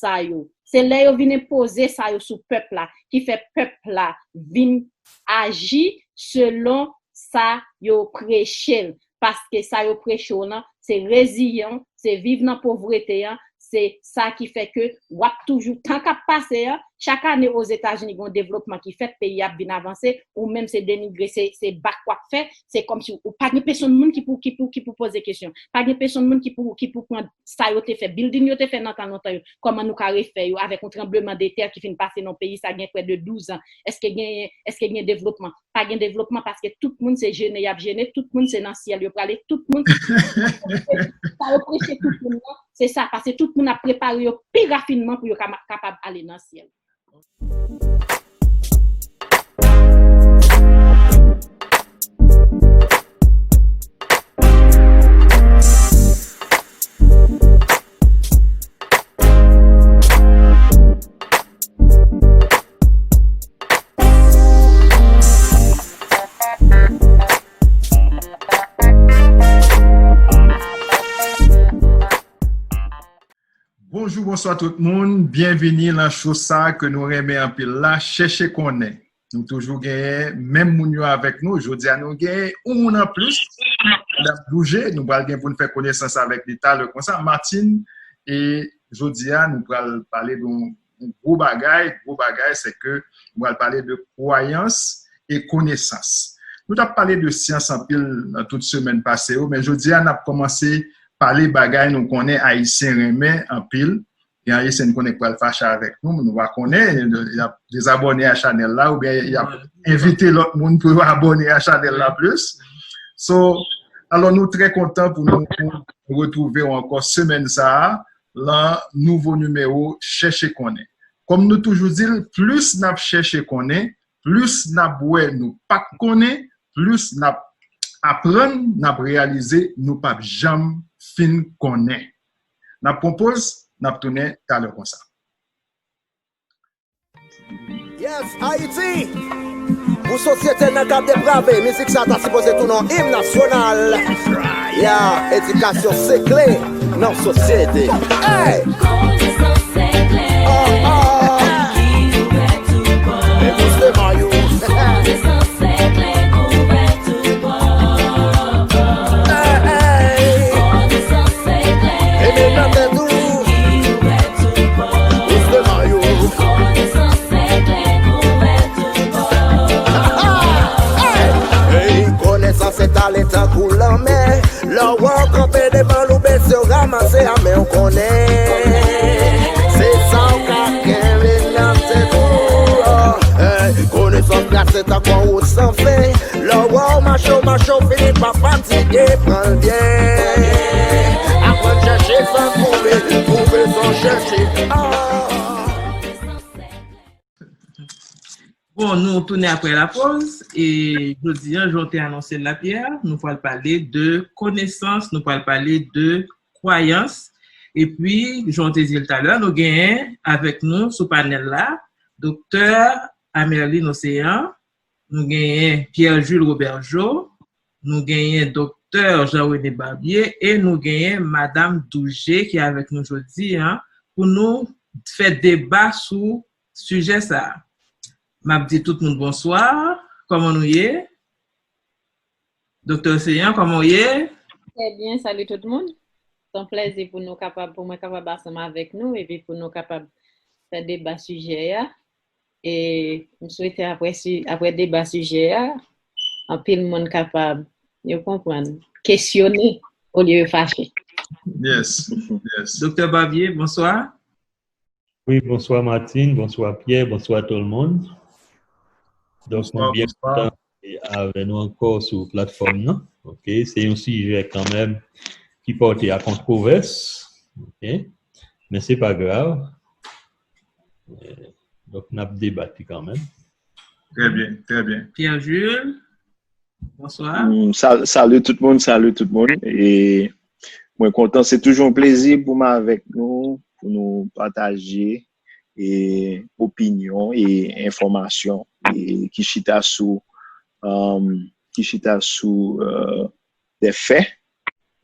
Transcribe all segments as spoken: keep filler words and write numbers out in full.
sa yo. Se lè yo vin enpoze sa yo sou pèp la, ki fè pèp la vin aji selon sa yo preche l. Paske sa yo preche w lan, se reziyen w, se viv nan povrete an, se sa ki fè ke w ap toujou, tan k ap pase an, chak ane Ozetazini gen yon devlopman ki fèt, peyi a ap vin avanse, ou menm se denigre, se, se bak w ap fè, se kòmsi ou pa gen pèsonn moun ki pou, ki pou, ki pou poze kesyon. Pa gen pèsonn moun ki pou, ki pou pran sa yo te fè, building yo te fè nan tan lontan yo, kòman nou ka refè yo avèk yon tranbleman de tè ki fin pase nan peyi sa gen prè de douz an? Èske gen, èske gen devlopman? Pa gen devlopman paske tout moun se jene y ap jene, tout moun se nan syèl yo prale, tout moun sa yo preche tout moun nan, se sa, paske tout moun ap prepare yo pi rafinman pou yo ka, kapab ale nan syèl. Bonjou, bonswa tout moun. Byenvini nan show sa ke nou renmen anpil la, Chèche Konnen. Nou toujou genyen menm moun yo avèk nou. Jodi a, nou genyen yon moun anplis. Madanm Douje, nou pral gen pou n fè konesans avèk li talè konsa. Martine, e jodi a, nou pral pale de yon, yon gwo bagay. Gwo bagay, se ke nou pral pale de kwayans e konesans. Nou t ap pale de syans anpil nan tout semèn pase yo, men jodi a, n ap kòmanse pale bagay nou konnen Ayisyen renmen anpil. Gen Ayisyen n konnen k pral fache avèk nou, nou pa konnen, y ap dezabòne a chanèl la, oubyen y ap envite lòt moun pou yo abòne a chanèl la plis. So, alò, nou trè kontan pou nou retwouve w ankò semèn sa a, lan nouvo nimewo Chèche Konnen. Kòm nou toujou di l, plis n ap chèche konnen, plis n ap wè nou pa t konnen, plis n ap aprann, n ap reyalize nou p ap janm fin konnen. N ap pran poz, n ap tounen talè konsa. Yes, Ayiti! Pou sosyete nan k ap deprave, mizik sa ta sipoze tounen yon im nasyonal. Ya, edikasyon se kle nan sosyete. Hey! Konesans se kle ki ouvè tout pòt. E douseman yo. Konesans se kle k ouvè tout pòt. Hey, hey. Konesans se kle ki ouvè tout pòt. Douseman yo. Konesans se kle k ouvè tout pòt. Hey, konesans se tale tankou lanmè. Lè w wè w kanpe devan l, ou bezwen ranmase a, men w konnen se sa w ka kenbe nan tèt ou. Ey, konesans trase tankou yon wout san fen. Lè w wè w mache, w mache, w fini pa fatige, pran l byen. Aprann chèche san kouri, twouve san chèche. Ah. Bon, nou tounen apre lapoz, e jodi a, jan w te anonse l la, Pierre, nou pral pale de konesans, nou pral pale de kwayans, epi, jan w te di l talè, nou genyen avèk nou sou panèl la, Doktè Amerlin Océan, nou genyen Pierre Jules Robergeau, nou genyen Doktè Jean René Barbier e nou genyen Madanm Douje ki avèk nou jodi a pou nou fè deba sou sijè sa a. M ap di tout moun bonswa. Kòman nou ye? Doktè Océan, kòman w ye? Trè byen, salut tout moun. Se yon plèzi pou nou kapab, pou mwen kapab ansanm avèk nou epi pou nou kapab fè deba sijè a. E m swete apre si, apre deba sijè a, anpil moun kapab, yo konprann, kesyone olye yo fache. Yes, yes. Doktè Barbier, bonswa. Wi, bonswa Martine, bonswa Pierre, bonswa tout le monde. Donk, mwen byen kontan avè nou ankò sou platfòm nan. Ok, se yon sijè kanmenm ki pòte a kontwovès. Ok, men se pa grav. Eh, donk, n ap debat li kanmenm. Trè byen, trè byen. Pierre Jules, bonswa. Mm, sa-, salut tout moun, salut tout moun. E mwen kontan, se toujou yon plezi pou m avèk nou, pou nou pataje e opinyon e enfòmasyon e ki chita sou, um, ki chita sou, euh, de fè.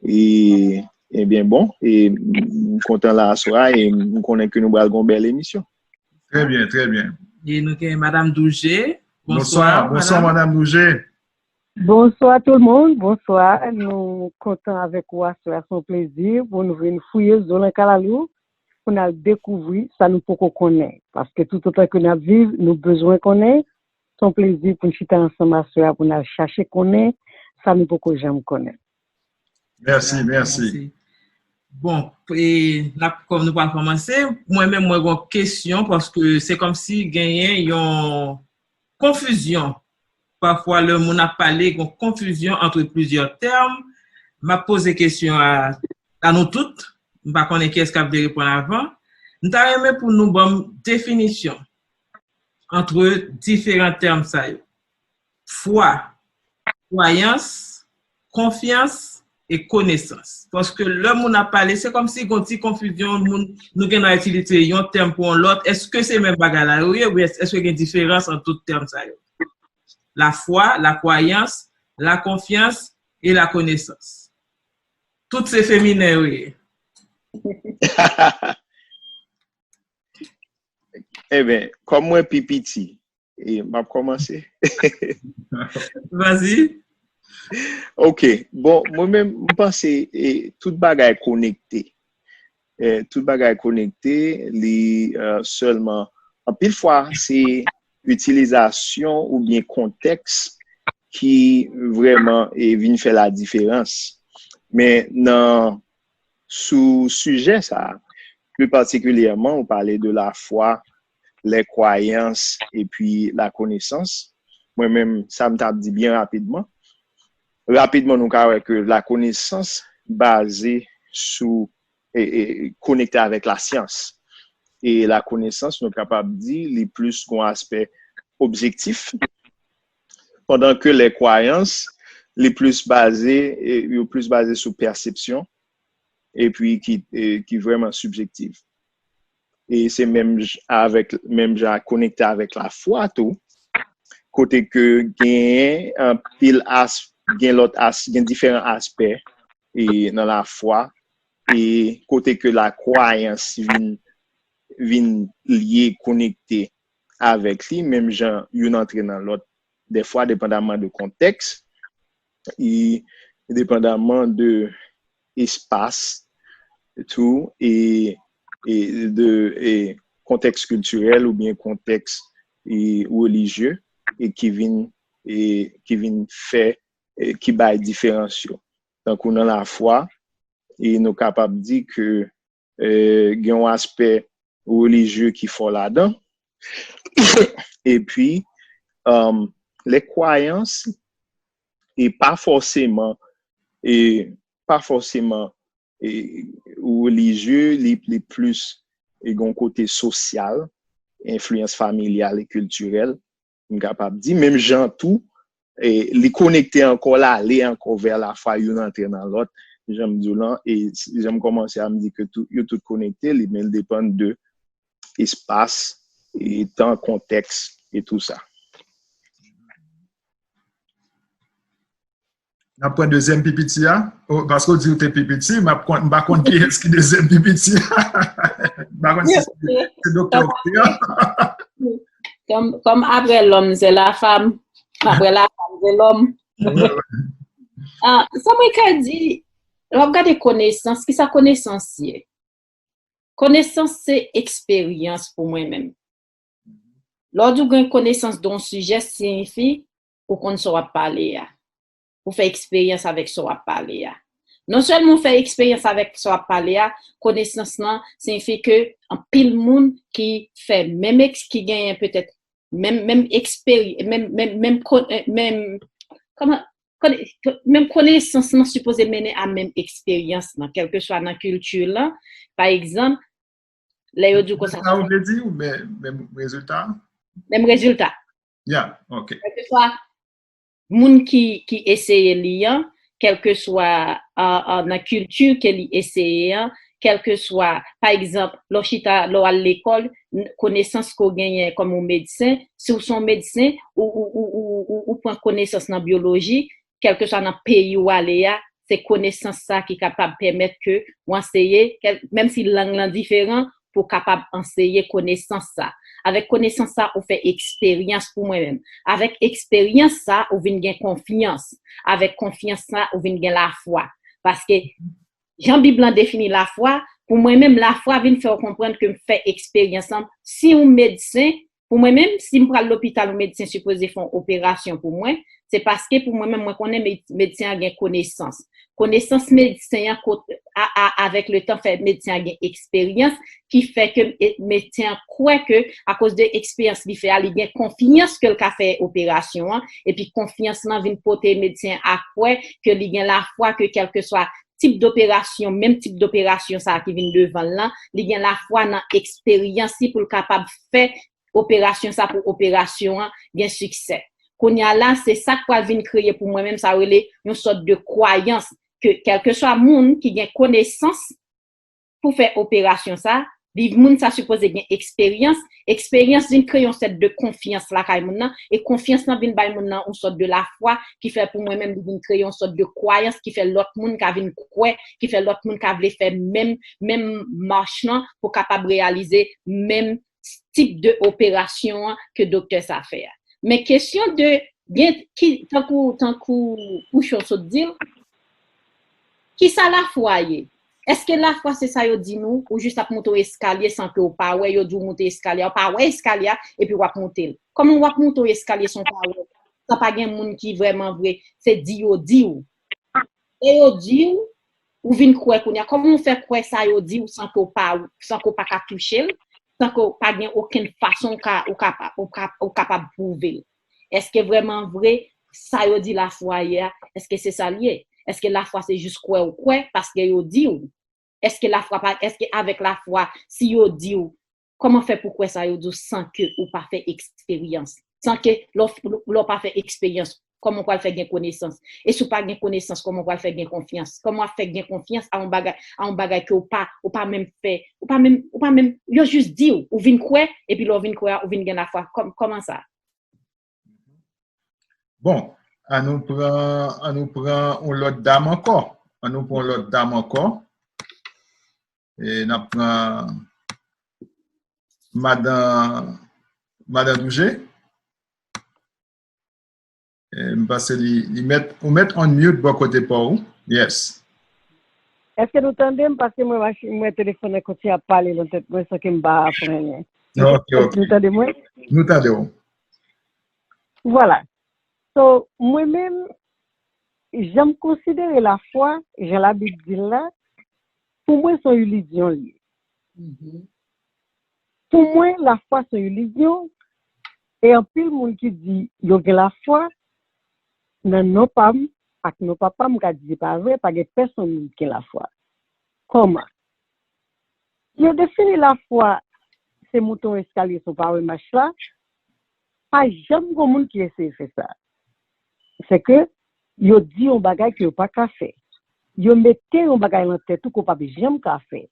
E Ebyen, bon, e m kontan la aswè a e m konnen ke nou pral gen yon bèl emisyon. Trè byen, trè byen. E nou gen Madanm Douje. Bonswa, bonswa, Madanm Douje. Bonswa tout moun, bonswa. Nou kontan avèk ou aswè a, se yon plezi pou nou vin fouye zo nan kalalou pou n al dekouvri sa nou poko konnen. Paske toutotan ke n ap viv, nou bezwen konnen. Se yon plezi pou n chita ansanm aswè a pou n al chache konnen sa nou poko janm konnen. Mèsi, mèsi. Bon, e n ap kòm nou pral kòmanse, mwen menm mwen gen yon kesyon paske se kòmsi genyen yon konfizyon. Pafwa lè moun ap pale, gen yon konfizyon ant plizyè tèm. M ap poze kesyon a, a nou tout. M pa konnen kiyès k ap vle reponn avan. M ta renmen pou nou ban m definisyon ant diferan tèm sa yo. Fwa, kwayans, konfyans e konesans. Paske lè moun ap pale, se kòmsi gen yon ti konfizyon, moun, nou gen nan itilize yon tèm pou yon lòt. Èske se menm bagay la yo ye, oubyen èske gen diferans ant tout tèm sa yo? Lafwa, lakwayans, lakonfyans e lakonesans. Tout se feminen yo ye. Ebyen, kòm mwen pi piti, e m ap kòmanse. Vas-y. Ok, bon, mwen menm, m panse e, tout bagay konekte. E, tout bagay konekte, li e, sèlman, anpil fwa, se itilizasyon oubyen kontèks ki vrèman e, vin fè la diferans. Men nan sou sijè sa a, pli patikilyèman, ou pale de lafwa, lè kwayans epi lakonesans. Mwen menm, sa m t ap di byen rapidman. Rapidman, nou ka wè ke lakonesans baze sou e, e, konekte avèk lasyans. E lakonesans, nou kapab di, li plis gon aspè objektif, pandan ke lè kwayans, li plis baze, e, yo plis baze sou pèsepsyon, epi ki, e, ki vrèman sibjektif. E se menm avèk, menm jan konekte avèk lafwa tou, kote ke gen anpil as, gen lòt as, gen diferan aspè e nan lafwa, e kote ke lakwayans vin, vin lye, konekte avèk li, menm jan youn antre nan lòt, dèfwa depandaman de kontèks, e depandaman de espas tou, e, e de e kontèks kiltirèl oubyen kontèks e relijye, e ki vin, e ki vin fè, e ki bay diferans yo. Tankou nan lafwa, e nou kapab di ke e, gen yon aspè relijye ki fò ladan. Epi, um, lè kwayans e pa fòseman, e pa fòseman e, relijye, li, li plis e, gen yon kote sosyal, enfliyans familyal e kiltirèl, m kapab di, menm jan tou, e, li konekte ankò, l ale ankò vè lafwa, youn antre nan lòt, jan m di w lan, e jan m kòmanse a, m di ke tou, yo tout konekte, li, men l depann de espas, e tan, kontèks, e tou sa. N ap pran dezyèm pi piti a. Oh, paske w di w te pi piti, m ap konn, m pa konn kiyès ki dezyèm pi piti a. M pa konn si se, se doktè Octave. Comme, comme après l'homme, c'est la femme. Après la femme, c'est l'homme. Ah, sa mwen ka di, lè w ap gade konesans, ki sa konesans ye? Konesans se eksperyans pou mwen menm. Lè w di w gen konesans de yon sijè, siyifi ou konn sa w ap pale a. Ou fè eksperyans avèk sa w ap pale a. Non sèlman w fè eksperyans avèk sa w ap pale a, konesans lan siyifi ke anpil moun ki fè menm eks, ki genyen petèt menm, menm eksperi-, menm, menm, menm, kon-, eh, menm, kòman, kone-, menm konesans lan sipoze mennen a menm eksperyans lan, kèlkeswa nan kilti lan. Pa egzanp, lè yo di w konsa. Sa ou vle di, ou menm, menm rezilta? Menm rezilta. Ya, ok. Kèlkeswa moun ki, ki eseye li an, kèlkeswa, a, a, nan kilti ke li eseye an, kèlkeswa, pa egzanp, lè w chita, lè w al lekòl, n-, konesans ke w genyen kòm yon medsen, si w se yon medsen, ou, ou, ou, ou, ou, ou pran konesans nan byoloji, kèlkeswa nan peyi w ale a, Se konesans sa ki kapab pèmèt ke w anseye, kèl- menm si lang lan diferan, pou w kapab anseye konesans sa. Avèk konesans sa, ou fè eksperyans pou mwen menm. Avèk eksperyans sa, ou vin gen konfyans. Avèk konfyans sa, ou vin gen lafwa. Paske, jan Bib lan defini lafwa, pou mwen menm, lafwa vin fè w konprann ke m fè eksperyans lan. Si yon medsen, pou mwen menm, si m pral lopital, yon medsen sipoze fè yon operasyon pou mwen, se paske pou mwen menm, mwen konnen med- medsen an gen konesans. Konesans medsen an kot- a- a- avèk letan fè medsen an gen eksperyans ki fè ke e- medsen an kwè ke akoz de eksperyans li fè a, li gen konfyans ke l ka fè operasyon an, epi konfyans lan vin pote medsen an a kwè ke li gen lafwa ke kèlkeswa tip doperasyon, menm tip doperasyon sa a ki vin devan l lan, li gen lafwa nan eksperyans li pou l kapab fè operasyon sa pou operasyon an gen siksè. Kounye a la, se sa k pral vin kreye pou mwen menm, sa rele yon sòt de kwayans ke kèlkeswa moun ki gen konesans pou fè operasyon sa, li moun sa sipoze gen eksperyans, eksperyans vin kreye yon sòt de konfyans lakay moun nan, e konfyans lan vin bay moun nan yon sòt de lafwa ki fè pou mwen menm li vin kreye yon sòt de kwayans ki fè lòt moun ka vin kwè, ki fè lòt moun ka vle fè menm menm mach lan pou kapab reyalize menm tip de operasyon an ke doktè sa fè a. Men kesyon de gen ki tankou tankou Pouchon sot di l, kisa lafwa ye? Èske lafwa se sa yo di nou, ou jis ap moute yon eskalye san ke w pa wè, yo di w moute eskalye a, w pa wè eskalye a, epi w ap moute l? Kòman w ap moute yon eskalye san w pa wè? Sa pa gen moun ki vrèman vre, se di yo di w. E yo di w, ou vin kwè kounye a. Kòman w fè kwè sa yo di w san ke w pa, san ke w pa ka touche l, san ke w pa gen okenn fason w ka, ou ka, ou ka, ou kapab pwouve l? Èske vrèman vre, sa yo di lafwa ye a, èske se sa l ye? Èske lafwa se jis kwè ou kwè paske yo di w? Èske lafwa pa, èske avèk lafwa, si yo di w, kòman fè pou kwè sa yo di w san ke ou pa fè eksperyans? San ke lè w, lè w pa fè eksperyans, kòman w pral fè gen konesans? E si w pa gen konesans, kòman w pral fè gen konfyans? Kòman w ap fè gen konfyans a yon bagay, a yon bagay ke w pa, ou pa menm fè, ou pa menm, ou pa menm, yo jis di w, ou vin kwè, epi lè w vin kwè a, ou vin gen lafwa. Kòm, kòman sa? Bon, ann nou pran, ann nou pran yon lòt dam ankò. Ann nou pran yon lòt dam ankò. E n ap pran madan, madan Douje. E m panse li, li mèt, ou mèt on mute bò kote pa w. Yes. Èske nou tande m? Paske mwen, mwen telefòn nan kontinye ap pale nan tèt mwen san ke m pa fè anyen. Ok, ok. Nou tande mwen? Nou tande w. Vwala. So, mwen menm, jan m konsidere lafwa, jan Labib di l la, pou mwen, se yon ilizyon l ye. Pou mwen, lafwa se yon ilizyon, e anpil moun ki di yo gen lafwa, nan non pa m ak non papa m, m ka di se pa vre, pa gen pèsonn moun ki gen lafwa. Kòman? Yo defini lafwa se moute yon eskalye san w pa wè mach la, pa janm gen moun ki eseye fè sa. Se ke yo di yon bagay ke yo pa ka fè. Yo mete yon bagay nan tèt ou ke w p ap janm ka fè.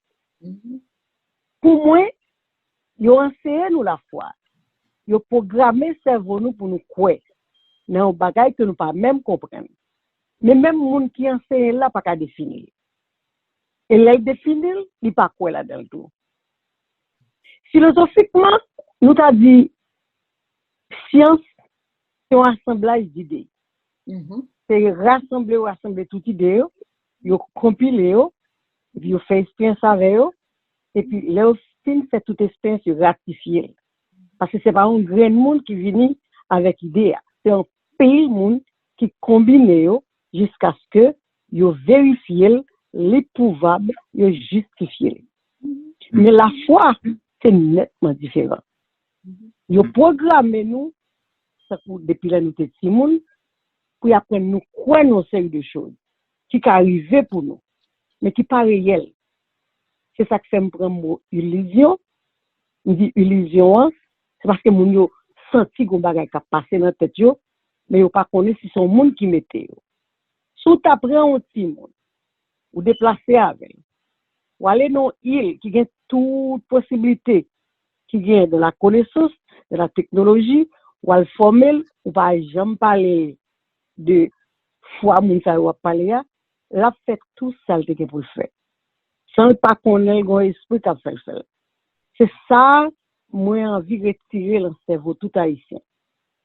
Pou mwen, yo anseye nou lafwa. Yo pwograme sèvo nou pou nou kwè nan yon bagay ke nou pa menm konprann. Men menm moun ki anseye l la pa ka defini l. E lè l defini l, li pa kwè ladan l tou. Filozofikman, nou ta di syans se yon asanblaj dide. Se rasanble yo rasanble tout ide yo, yo konpile yo, epi yo fè esperyans avè yo, epi lè yo fin fè tout esperyans, yo ratifye l. Paske se pa yon grenn moun ki vini avèk ide a. Se anpil moun ki konbine yo jiskaske yo verifye l, li pwouvab, yo jistifye l. Men lafwa, se nètman diferan. Yo pwograme nou, tankou depi lè nou te timoun, pou y aprann nou kwè nan yon seri de choz ki ka rive pou nou, men ki pa reyèl. Se sa k fè m pran mo ilizyon. M di ilizyon an, se paske moun yo santi gen yon bagay k ap pase nan tèt yo, men yo pa konnen si se yon moun ki mete yo. Si w ta pran yon timoun, ou deplase avè l, w ale nan yon il ki gen tout posiblite ki gen de la konesans, de la teknoloji, w al fòme l, ou pa janm pale l de fwa moun sa yo w ap pale a, l ap fè tou sa l te gen pou l fè. San l pa konnen l gen yon espri k ap fè l fè l. Se sa mwen anvi retire nan sèvo tout Ayisyen.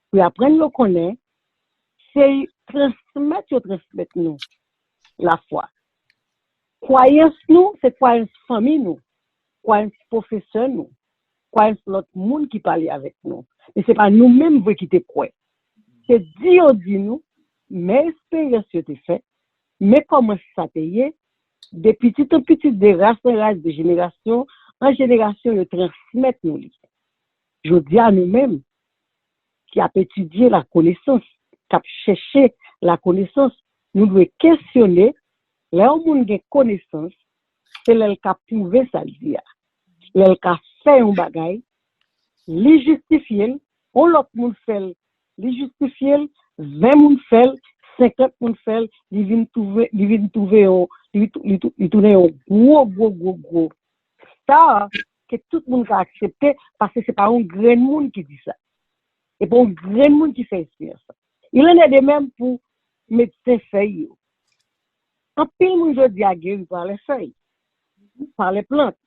Pou y aprann yo konnen, se transmèt yo transmèt nou lafwa. Kwayans nou, se kwayans fanmi nou, kwayans pwofesè nou, kwayans lòt moun ki pale avèk nou. Men se pa nou menm vre ki te kwè. Se di yo di nou, men esperyans yo te fè, men kòman sa te ye, de pitit an pitit, de ras an ras, de jenerasyon an jenerasyon, yo transmèt nou li. Jodi a, nou menm ki ap etidye lakonesans, k ap chèche lakonesans, nou dwe kesyone lè yon moun gen konesans, se lè l ka pwouve sa l di a. Lè l ka fè yon bagay, li jistifye l, yon lòt moun fè l, li jistifye l, ven moun fè l, senkant moun fè l, li vin twouve, li vin twouve yon, li, tou- li, tou- li tounen yon gwo, gwo, gwo, gwo star ke tout moun ka aksepte, paske se pa yon grenn moun ki di sa. E pa yon grenn moun ki fè esperyans sa. Il en est de même pou medsen fèy yo. Anpil moun jodi a geri par les feuilles, par les plantes.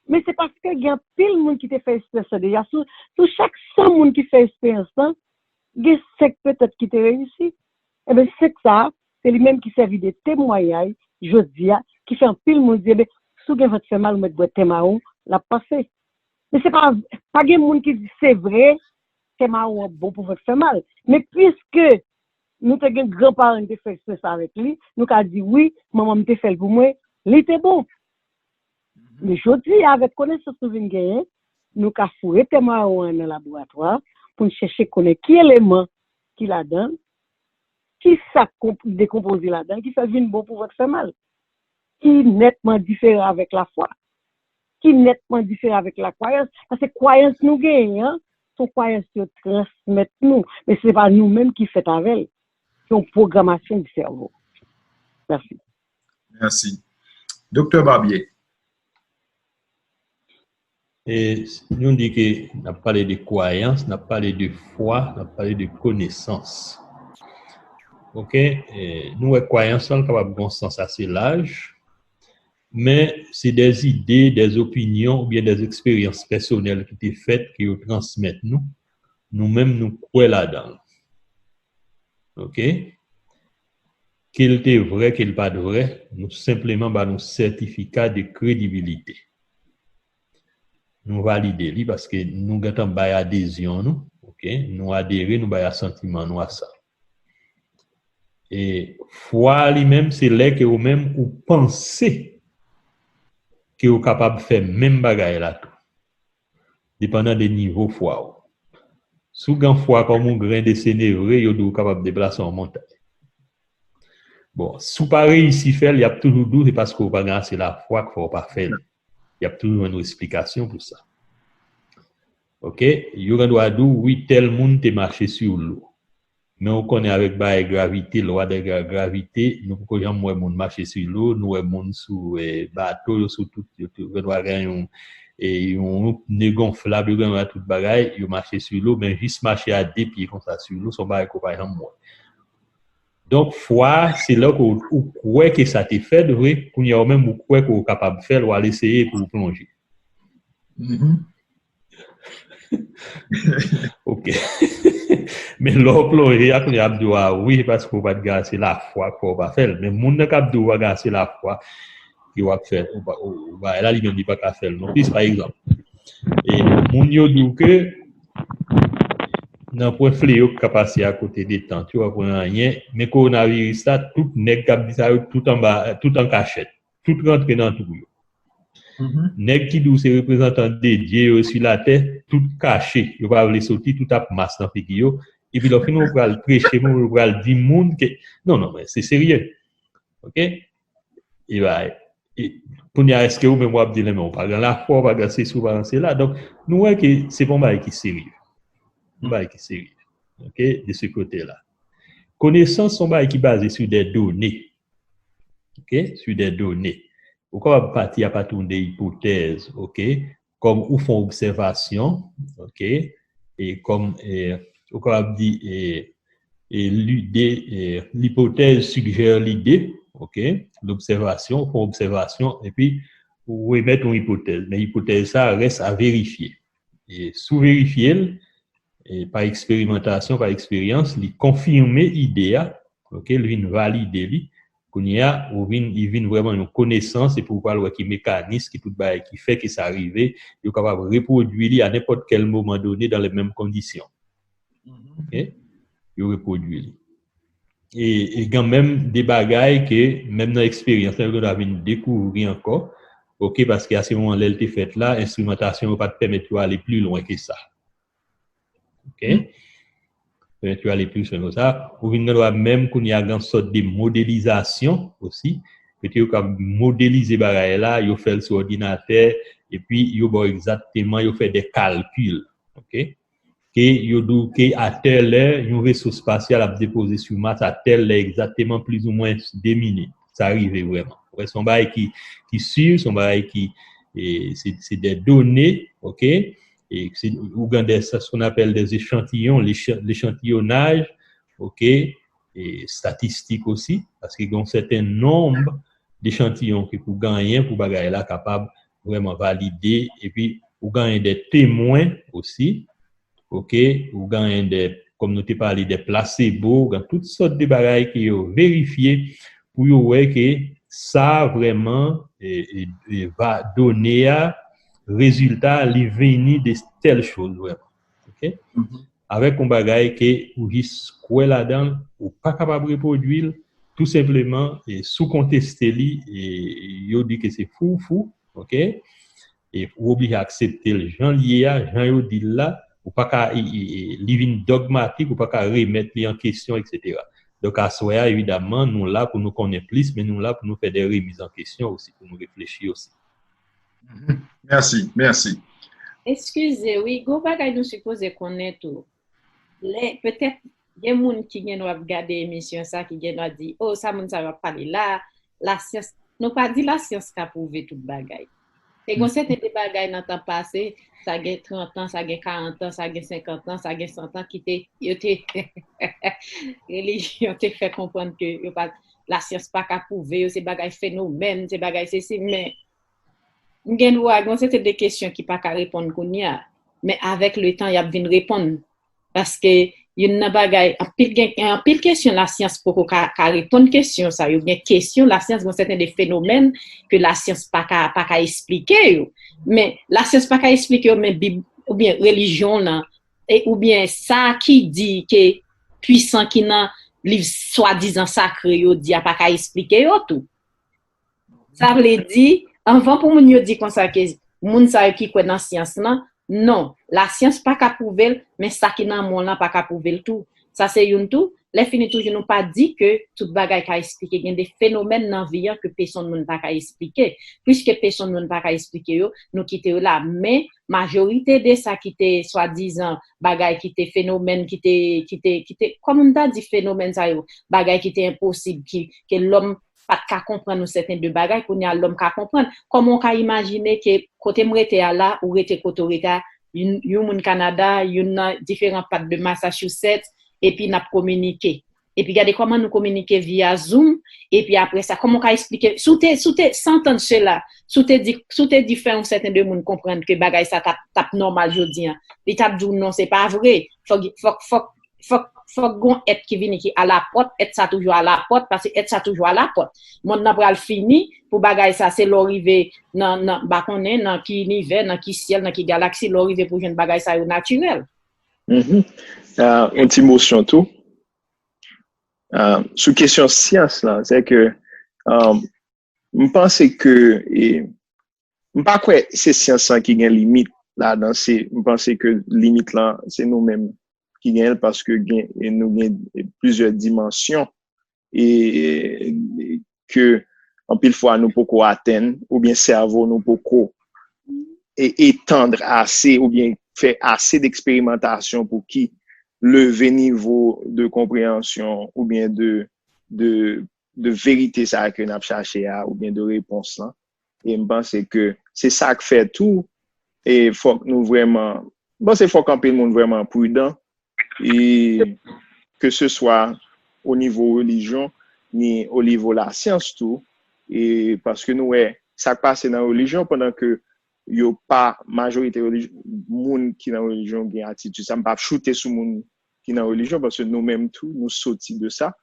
Men se paske gen anpil moun ki te fè esperyans lan deja. Sou, sou chak san moun ki fè esperyans lan, gen senk petèt ki te reyisi. Ebyen, senk sa a, se li menm ki sèvi de temwayaj jodi a, ki fè anpil moun di, ebyen, si w gen vant fè mal, ou mèt bwè te mawon, l ap pase. Men se pa, pa gen moun ki di se vre, te mawon an bon pou vant fè mal. Men piske nou te gen granparan ki te fè eksperyans avèk li, nou ka di wi, manman m te fè l pou mwen, li te bon. Men jodi a, avèk konesans nou vin genyen, nou ka foure te mawon an nan laboratwa pou n chèche konnen ki eleman ki ladan l, ki sa k dekonpoze ladan l, ki fè l vin bon pou vant fè mal, ki nètman diferan avèk lafwa, ki nètman diferan avèk lakwayans. Paske kwayans nou genyen an, se yon kwayans yo transmèt nou, men se pa nou menm ki fèt avè l. Se yon pwogramasyon di sèvo. Mèsi. Mèsi. Doktè Barbier. E nou di ke n ap pale de kwayans, n ap pale de fwa, n ap pale de konesans. Oke? E nou wè kwayans lan kapab gen yon sans ase laj, men se dè ide, dè opinyon oubyen dè eksperyans pèsonèl ki te fèt, ke yo transmèt nou. Nou menm, nou kwè ladan l. Oke? Ke l te vrè, ke l pa t vrè, nou senpleman ba nou sètifika de kredibilite. Nou valide li paske nou gentan bay adezyon nou, oke? Nou adere, nou bay asantiman nou a sa. E fwa li menm, se lè ke ou menm ou panse ke ou kapab fè menm bagay la tou. Depandan de nivo fwa w. Si w gen fwa kòm yon grenn de senevre, yo di w kapab deplase yon montay. Bon, si w pa reyisi fè l, y ap toujou di w se paske w pa gen ase lafwa k fè w pa fè l. Y ap toujou jwenn yon esplikasyon pou sa. Oke? Yo gen dwa di w, wi, tèl moun te mache sou dlo. Men ou konnen avèk bagay gravite, lwa de gravite, nou poko janm wè moun mache sou dlo, nou wè moun sou bato, yo sou tout, yo gen dwa gen yon, yon woup ne gonflab, yo gen dwa tout bagay, yo mache sou dlo, men jis mache a de pye konsa sou dlo, se yon bagay ke w pa janm wè. Donk, fwa, se lè ke ou kwè ke sa te fèt vre, kounye a ou menm ou kwè ke ou kapab fè l, w al eseye epi w plonje. Ok. Men lè w plonje a, kounye a ap di w a wi, paske w pa t gen ase lafwa k fè w pa fè l. Men moun nan k ap di w pa gen ase lafwa ke w ap fè bagay la, li menm li pa ka fè l non plis. Pa egzanp, e moun yo di w ke nan pwen fleyo k ka pase akote de tant yo, pa pwen anyen, men kowonaviris la, tout nèg k ap di sa yo, tout anba, tout an kachèt. Tout rantre nan twou yo. Nèg ki di w se reprezantan de Dye yo sou latè, tout kache, yo pa vle soti, tout ap mas nan figi yo. Epi lè w fin ou pral preche moun, ou pral di moun ke, non, non, men se serye. Ok? E bay, kounye a, èske ou menm w ap di l, men ou pa gen lafwa, ou pa gen sesi, ou pa gen sela. Donk, nou wè ke se pa yon bagay ki serye. Yon bagay ki serye. Ok? De se kote la. Konesans se yon bagay ki baze sou de done. Ok? Sou de done. Ou kapab pati apati yon de ipotèz, ok? Kòm ou fè yon obsèvasyon, ok? E kòm, e, ou kapab di, e, e lide, e, lipotèz sigjè lide, ok? Lobsèvasyon, ou fè yon obsèvasyon, epi ou emèt yon ipotèz. Men ipotèz sa rès a verifye. E si w verifye l, e pa eksperimantasyon, pa eksperyans, li konfime ide a, ok, li vin valide li. Kounye a, ou vin, li vin vrèman yon konesans, epi ou pral wè ki mekanis, ki tout bagay ki fè ke sa rive, yo kapab repwodui li a nenpòt kèl moman done dans les mêmes conditions. Ok? Yo repwodui li. E, e gen menm de bagay ke, menm nan eksperyans la, yo gen dwa vin dekouvri ankò, ok, paske a se moman lè l te fèt la, enstrimantasyon yo pa t pèmèt yo ale pli lwen ke sa. Ok? Pèmèt yo ale pli lwen ke sa. Ou vin gen dwa menm kounye a gen sòt de modelizasyon osi, kote yo ka modelize bagay la, yo fè l sou òdinatè, epi yo ba w egzakteman, yo fè de kalkil. Ok? Ke yo di w ke a tèl lè, yon veso espasyal ap depoze sou Mas a tèl lè egzakteman, plizoumwen de minit. Sa rive vrèman. Ou wè, se yon bagay ki, ki si, se yon bagay ki, e, se, se de done, ok? E se, ou gen de, ce qu'on appelle des échantillons, l'écha-, l'échantillonnage, ok? E statistik osi, paske gen yon sèten nonb dechantiyon ke pou genyen, pou bagay la kapab vrèman valide, epi ou genyen de temwen osi, ok, ou genyen de, kòm nou te pale de plasebo, ou gen tout sòt de bagay ke yo verifye pou yo wè ke sa vrèman, e, e, e, va, done a, rezilta, li vini de tèl choz vrèman. Ok? Avèk yon bagay ke ou jis kwè ladan l, ou pa kapab repwodui l, tou senpleman, e, si w konteste li, e, yo di ke se fou, fou, ok? E ou oblije aksepte l jan l ye a, jan yo di l la, ou pa ka, e, e, e, li vin dogmatik, ou pa ka remèt li an kesyon, etsetera. Donk, aswè a, evidamman, nou la pou nou konnen plis, men nou la pou nou fè de remiz an kesyon osi, pou nou reflechi osi. Mèsi, mèsi. Eskize, wi, gwo bagay nou sipoze konnen tou. Lè, petèt, gen moun ki gen dwa ap gade emisyon sa, ki gen dwa di, oh, sa moun sa yo ap pale la, lasyans. Nou pa di lasyans ka pwouve tout bagay. Te gon sèten de bagay nan tan pase, sa gen trant an, sa gen karant an, sa gen senkant an, sa gen san an, ki te, yo te, relijyon te fè konprann ke yo pa, lasyans pa ka pwouve yo, se bagay fenomèn, se bagay sesi, men m gen dwa, gen yon sèten de kesyon ki pa ka reponn kounye a, men avèk letan, y ap vin reponn. Paske youn nan bagay, anpil gen, anpil kesyon lasyans poko ka, ka reponn kesyon sa yo. Gen kesyon lasyans, gen sèten de fenomèn ke lasyans pa ka, pa ka esplike yo. Men lasyans pa ka esplike yo, men Bib oubyen relijyon nan, e, oubyen sa ki di ke pwisan ki nan liv swadizan sakre yo di a pa ka esplike yo tou. Sa vle di, anvan pou moun yo di konsa ke moun sa yo ki kwè nan syans lan, non, lasyans pa ka pwouve l, men sa ki nan men w lan pa ka pwouve l tou. Sa se youn tou, lè fini toujou nou pa di ke tout bagay ka esplike, gen de fenomèn nan vi an ke pesonn moun pa ka esplike. Piske pesonn moun pa ka esplike yo, nou kite yo la. Men majorite de sa ki te swadizan bagay ki te fenomèn, ki te, ki te, ki te, kòman m ta di fenomèn sa yo, bagay ki te enposib, ki, ke lòm pa t ka konprann yon sèten de bagay, kounye a lòm ka konprann. Kòman w ka imajine ke kote m rete a la, ou rete kote w rete a, yon, yon moun Kanada, youn nan diferan pat de Massachusetts, epi n ap kominike. Epi gade kòman nou kominike via Zoom, epi apre sa, kòman w ka esplike, si w te, si w te, sans entendre cela, si w te di, si w te di fè yon sèten de moun konprann ke bagay sa t ap, t ap nòmal jodi an, li t ap di w non, se pa vre. Fòk, fòk, fòk, fòk, fòk gon èt ki vini ki alapòt, èt sa toujou alapòt, paske èt sa toujou alapòt. Mond nan pral fini, pou bagay sa, se lè w rive nan, nan, m pa konnen, nan ki inivè, nan ki syèl, nan ki galaksi, lè w rive pou jwenn bagay sa yo natirèl. Mhm. Ah, yon ti mosyon tou. Ah, sou kesyon syans lan, se ke, ah, m panse ke, e, m pa kwè se syans lan ki gen limit ladan, se, m panse ke limit lan, se nou menm ki gen l, paske gen, e nou gen plizyè dimansyon, e, e ke anpil fwa nou poko atenn, oubyen sèvo nou poko, e, etandre ase, oubyen fè ase deksperimantasyon pou ki leve nivo de konpreyansyon oubyen de, de, de verite sa ke n ap chache a, oubyen de repons lan. E m panse ke se sa k fè tou, e fòk nou vrèman, m panse fòk anpil moun vrèman pridan, e ke se swa o nivo relijyon, ni o nivo lasyans tou, e paske nou wè sa k pase nan relijyon, pandan ke yo pa majorite relijyon, moun ki nan relijyon gen atitid sa. M p ap choute sou moun ki nan relijyon, paske nou menm tou, nou soti de sa.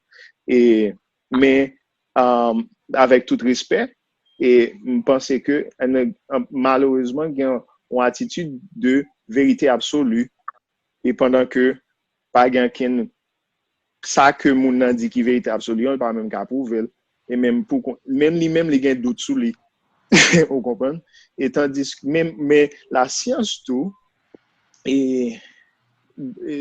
E, men, um, avèk tout respè, e m panse ke, an, an, malerezman, gen yon atitid de verite absoli, e pandan ke pa gen ankenn sa ke moun nan di ki verite absoli an, li pa menm ka pwouve l. E menm pou kon- menm li menm li gen dout sou li. Ou konprann? E tandis menm men lasyans tou, e, e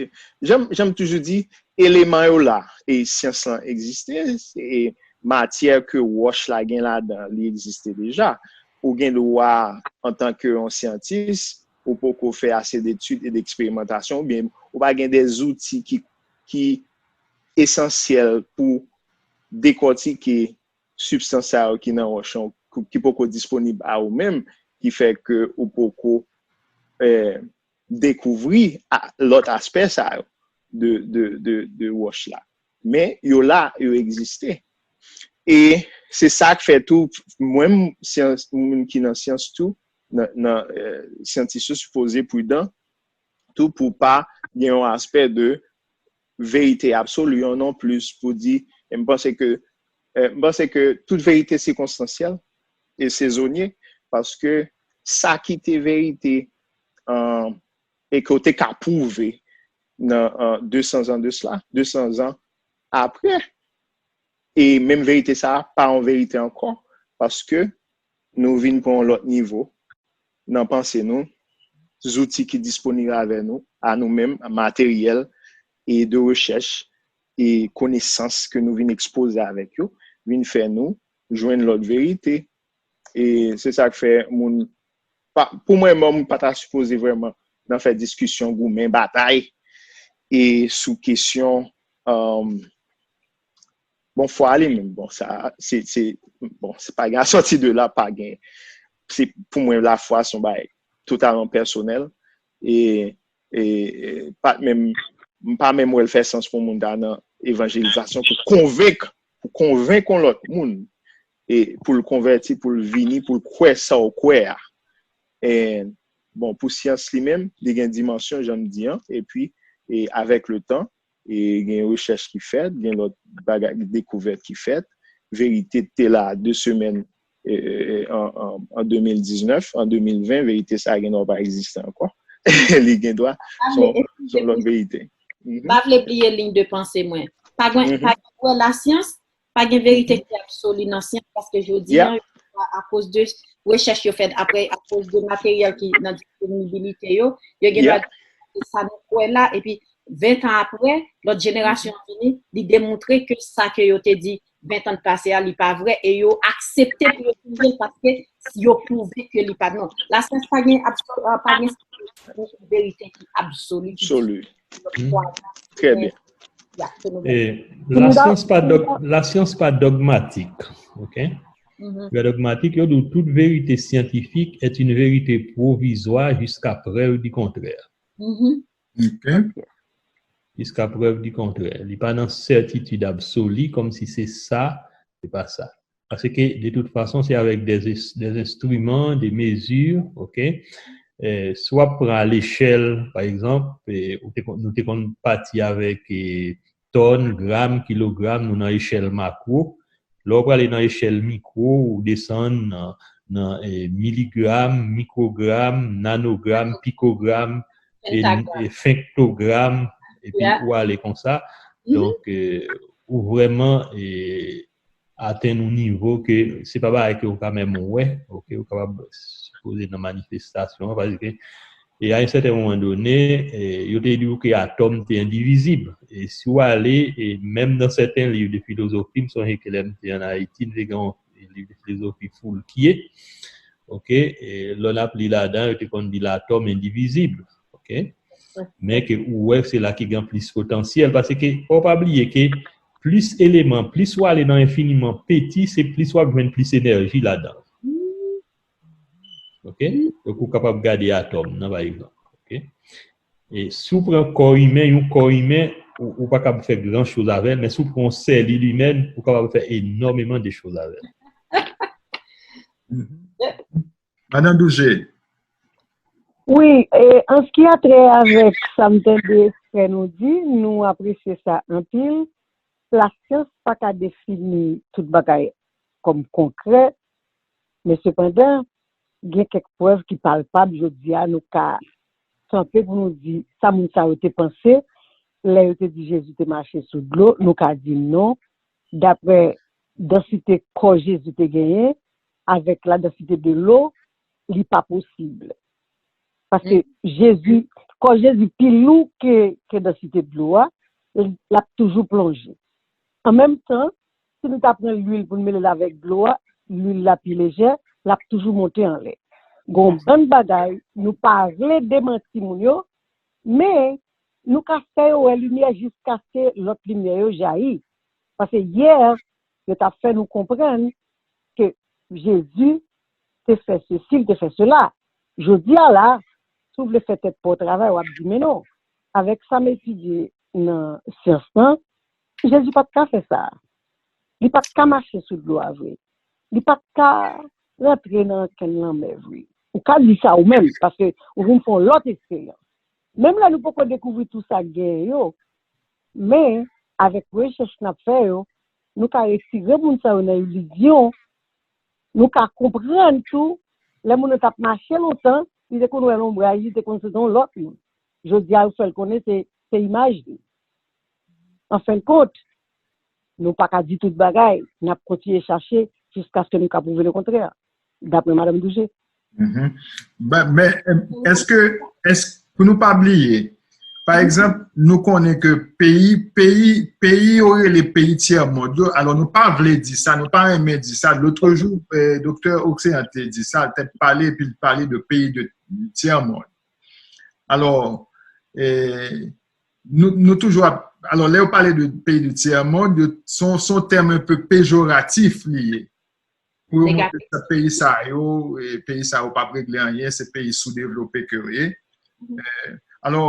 jan jan m toujou di, eleman yo la, e syans lan egziste, e matyè ke wòch la gen ladan li egziste deja. Ou gen dwa, antanke yon syantis, ou poko fè ase detid e deksperimantasyon, oubyen ou pa gen de zouti ki, ki esansyèl pou dekòtike sibstans sa yo ki nan wòch lan, ki poko disponib a ou menm, ki fè ke ou poko, eh, dekouvri a- lòt aspè sa yo de, de, de, de wòch la. Men yo la, yo egziste. E se sa k fè tou, mwen, m, syans, moun ki nan syans tou, nan, nan, eh, syantis yo sipoze pridan tou pou pa gen yon aspè de verite absoli an non plis pou di, e m panse ke, eh, m panse ke tout verite sikonstansyèl e sezonye, paske sa ki te verite, eh, e ke w te ka pwouve nan, eh, de san zan de sila, de san zan apre, e menm verite sa a pa yon verite ankò, paske nou vin pran yon lòt nivo nan panse nou, zouti ki disponib avè nou, a nou menm, materyèl e de rechèch e konesans ke nou vin ekspoze avèk yo, vin fè nou jwenn lòt verite. E se sa k fè moun, pa, pou mwen, moun pa ta sipoze vrèman nan fè diskisyon, goumen, batay, e sou kesyon, um, bon, fwa li menm. Bon, sa, se, se, bon, se pa gen a sòti de la, pa gen. Se, pou mwen, lafwa se yon bagay totalman pèsonèl. E, e, e pa menm, m pa menm wè l fè sans pou moun ta nan evanjelizasyon pou konvenk, pou konvenk yon lòt moun, e pou l konvèti, pou l vini, pou l kwè sa w kwè a. E, bon, pou syans li menm, li gen dimansyon, jan m di an, epi, e avèk le tan, e gen rechèch ki fèt, gen lòt bagay, dekouvèt ki fèt. Verite te la de semèn, e, e, e, an, an, an de mil diznèf, an de mil ven, verite sa a gen dwa pa egziste ankò. Li gen dwa, se yon, se yon lòt verite. Mhm. M pa vle bliye liy de panse mwen. Pa gen, mhm, pa gen wè lasyans, pa gen verite ki absoli nan syans, paske jodi a, akoz de rechèch yo fèt apre, akoz de materyèl ki nan disponibilite yo, yo gen dwa di sa nou kwè la, epi ven tan apre, lòt jenerasyon an vini, li demontre ke sa ke yo te di ven tan pase a, li pa vrè, e yo aksepte pou yo touye l paske yo pwouve ke li pa, non. Lasyans pa gen absol-, pa gen verite ki absoli, ki absoli. Trè byen. E lasyans pa dòg-, lasyans pa dògmatik, ok? Lè dògmatik, yo di w, toute vérité scientifique est une vérité provisoire jusqu'à preuve du contraire. Ok. Jusqu'à preuve du contraire. Li pa nan sètitid absoli, kòmsi se sa, se pa sa. Paske, de tout fason, se avèk des, des instruments, des mesures, ok? Eh, si w ap pran a lechèl, pa egzanp, eh, ou te konn, nou te konn pati avèk, eh, tòn, gram, kilogram, nou nan echèl makwo. Lè w prale nan echèl mikwo, ou desann nan, nan, eh, miligram, mikwogram, nanogram, pikogram, e, e fentogram, epi ou ale konsa. Donk, eh, ou vrèman, eh, atenn yon nivo ke se pa bagay ke ou ka menm wè, ok, ou kapab sipoze nan manifestasyon an, paske, e a yon sèten moman done, e, yo te di w ke atòm te endivizib. E si w ale, e menm nan sèten liv de filozofi, m sonje ke lè m te ann Ayiti, m te gen yon liv de filozofi Foulquier, ok, e lè n ap li ladan, yo te konn di l'atome indivisible, ok? Men ke ou wè se la ki gen plis potansyèl, paske fò w pa bliye ke plis eleman, plis w ale nan enfiniman peti, se plis w ap jwenn plis enèji ladan. Ok? Donk, ou kapab gade atòm nan, pa egzanp. Ok? E si w pran kò imen, yon kò imen, ou, ou pa kab fè gran choz avè l, men si w pran yon selil imèn, ou kapab fè enòmeman de choz avè l. Madan Douje. Wi, e, an se ki a trè avèk sa m tande frè nou di, nou apresye sa anpil. Lasyans pa ka defini tout bagay kòm konkrè, men sepandan, gen kèk prèv ki palpab jodi a nou ka kanpe pou nou di sa moun sa yo te panse lè yo te di Jezi te mache sou dlo, nou ka di non, daprè dansite kò Jezi te genyen avèk la dansite de lo, li pa posib. Paske Jezi, kò Jezi pi lou ke, ke dansite dlo a, l ap toujou plonje. An menm tan, si nou ta pran lwil pou n mele l avèk dlo a, lwil la pi lejè, l ap toujou monte anlè. Gon bann bagay, nou pa vle demanti moun yo, men nou ka fè yo wè limyè jiskaske lòt limyè yo jayi. Paske yè, yo t ap fè nou konprann ke Jezi te fè sesi, li te fè sela. Jodi a la, si w vle fè tèt pa w travay, w ap di men non. Avèk sa m etidye nan syans lan, Jezi pa t ka fè sa. Li pa t ka mache sou dlo a vre. Li pa t ka rantre nan ankenn lanmè vre. Ou ka di sa ou menm, paske ou vin fè yon lòt eksperyans. Menm lè nou poko dekouvri tou sa k genyen yo, men avèk rechèch n ap fè yo, nou ka retire moun sa yo nan ilizyon, nou ka konprann tou, lè moun nan t ap mache lontan, li te konn wè lonbraj, li te konn se yon lòt moun. Jodi a, yo fè l konnen se, se imaj li. An fen de kont, nou pa ka di tout bagay, n ap kontinye chache jiskaske nou ka pwouve lekontrè, daprè Madanm Douje. Men, men èske, èske, pou nou pa bliye, pa egzanp, nou konnen ke peyi, peyi, peyi yo rele peyi tyè mond yo, alò nou pa vle di sa, nou pa renmen di sa. Lotrejou, doktè Oxéan te di sa, te pale, epi l pale de peyi de tyè mond. Alò, nou, nou toujou ap, alò, lè yo pale de peyi de tyè mond, se yon tèm un peu pejoratif li ye. Pou yo montre se peyi sa yo, peyi sa yo p ap regle anyen, se peyi soudevlope ke yo ye. Alò,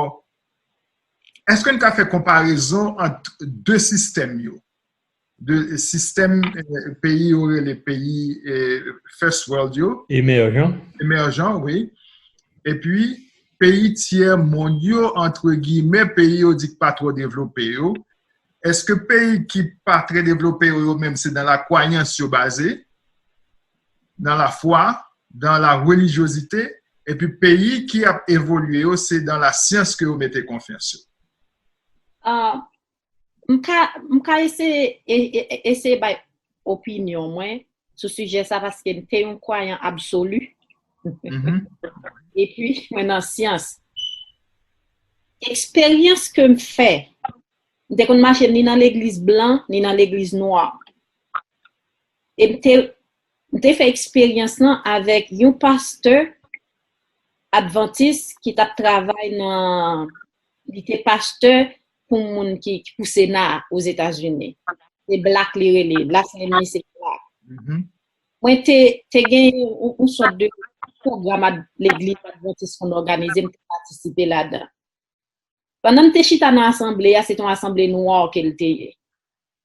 èske n ka fè konparezon ant de sistèm yo? De sistèm peyi yo rele peyi first world yo. Emèjan. Emèjan, wi. Epi, peyi tyè mond yo, antre giymen, peyi yo di k pa twò devlope yo, èske peyi ki pa trè devlope yo, yo menm se dans la croyance yo baze, dans la foi, dans la religiosité, epi peyi ki ap evolye yo, se dans la science ke yo mete konfyans yo? M ka, m ka eseye, eseye bay opinyon mwen sou sijè sa paske m te yon kwayan absoli. Epi mwen nan syans. Eksperyans ke m fè, m te konn mache ni nan legliz blan, ni nan legliz nwa. E m te, m te fè eksperyans lan avèk yon pastè advantis ki t ap travay nan, li te pastè pou moun ki, ki pou Sena Ozetazini. Se black li rele, last name li se black. Mwen te, te gen yon, yon sòt de pwogram legliz advantis konn òganize, m te patisipe ladan. Pandan m te chita nan asanble a, se te yon asanble nwa ke l te ye.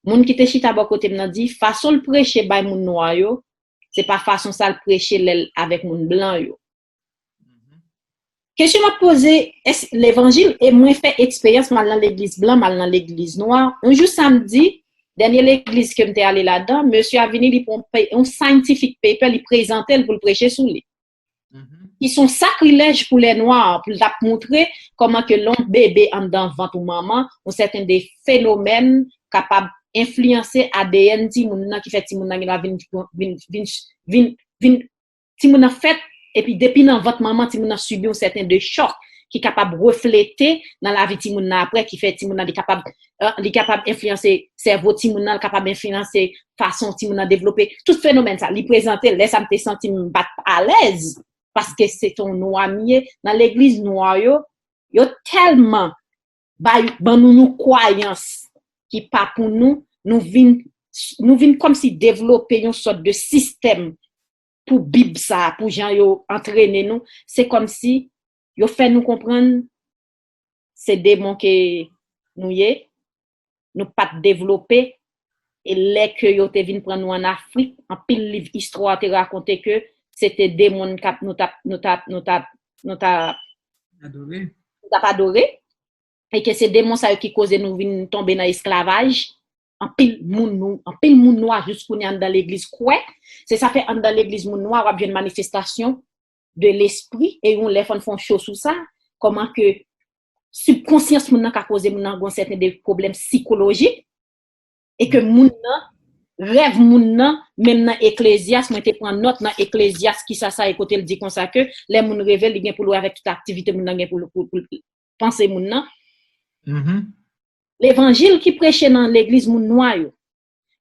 Moun ki te chita bò kote m nan di, fason l preche bay moun nwa yo, se pa fason sa l preche lè l avèk moun blan yo. Kesyon m ap poze, èske levanjil, e mwen fè eksperyans, m al nan legliz blan, m al nan legliz nwa. Yon jou samdi, dènye legliz ke m te ale ladan, mesye a vini, li pran yon scientific paper, li prezante l pou l preche sou li. Ki se yon sakrilèj pou lè nwa, pou l t ap montre kòman ke lè yon bebe anndan vant yon manman, yon sèten de fenomèn kapab enfliyanse A D N timoun nan, ki fè timoun nan gen dwa vin, vin, vin, vin, vin timoun nan fèt, epi depi nan vant manman, timoun nan sibi yon sèten de chòk ki kapab reflete nan lavi timoun nan apre, ki fè timoun nan li kapab, li kapab enfliyanse sèvo timoun nan, li kapab enfliyanse fason timoun nan devlope. Tout fenomèn sa, li prezante l, lè sa m te santi m pa t alèz, paske se te yon nwa m ye, nan legliz nwa yo, yo tèlman bay, ban nou yon kwayans ki pa pou nou, nou vin, nou vin kòmsi devlope yon sòt de sistèm pou Bib sa, pou jan yo antrene nou, se kòmsi yo fè nou konprann se demon ke nou ye, nou pa t devlope, e lè ke yo te vin pran nou ann Afrik, anpil liv istwa te rakonte ke se te demon k ap, nou t ap, nou t ap, nou t ap, nou t ap, Adore. nou t ap adore, e ke se demon sa yo ki koze nou vin tonbe nan esklavaj. Anpil moun nou, anpil moun nwa jis kounye a anndan legliz kwè. Se sa fè anndan legliz moun nwa w ap jwenn manifestasyon de lespri, e yon lè fò n fè yon show sou sa, kòman ke sibkonsyans moun nan ka koze moun nan gon sèten de pwoblèm sikolojik, e ke moun nan, rèv moun nan, menm nan Eklezyas, mwen te pran nòt nan Eklezyas, kisa sa e kote l di konsa ke lè moun reve, li gen pou l wè avèk tout aktivite moun nan gen pou l, pou, pou l panse moun nan. Mhm. Levanjil ki preche nan legliz moun nwa yo,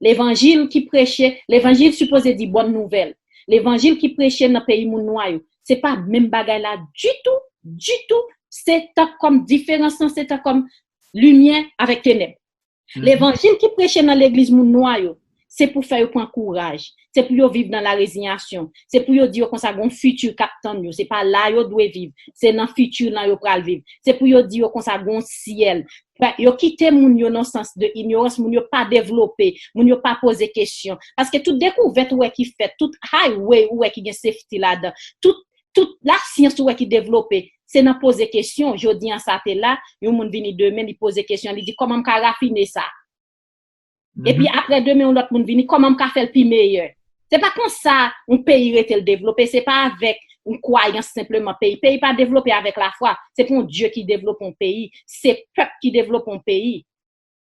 levanjil ki preche, levanjil sipoze di bòn nouvèl. Levanjil ki preche nan peyi moun nwa yo, se pa menm bagay la ditou, ditou. Se tank kòm diferans lan, se tank kòm limyè avèk tenèb. Levanjil ki preche nan legliz moun nwa yo, se pou fè yo pran kouraj. Se pou yo viv nan lareziyasyon. Se pou yo di yo konsa gon fiti k ap tann yo. Se pa la yo dwe viv. Se nan fiti lan yo pral viv. Se pou yo di yo konsa gon syèl. Yo kite moun yo nan sans de inyorans, moun yo pa devlope, moun yo pa poze kesyon. Paske tout dekouvèt ou wè ki fèt, tout highway ou wè ki gen safety ladan, tout, tout lasyans ou wè ki devlope, se nan poze kesyon. Jodi an sa te la, yon moun vini demen, li poze kesyon, li di, "Kòman m ka rafine sa?" Epi apre demen, yon lòt moun vini, "Kòman m ka fè l pi meyè?" Se pa konsa yon peyi rete l devlope, se pa avèk yon kwayans senpleman peyi. Peyi pa devlope avèk lafwa. Se pa yon Dye ki devlope yon peyi, se pèp ki devlope yon peyi.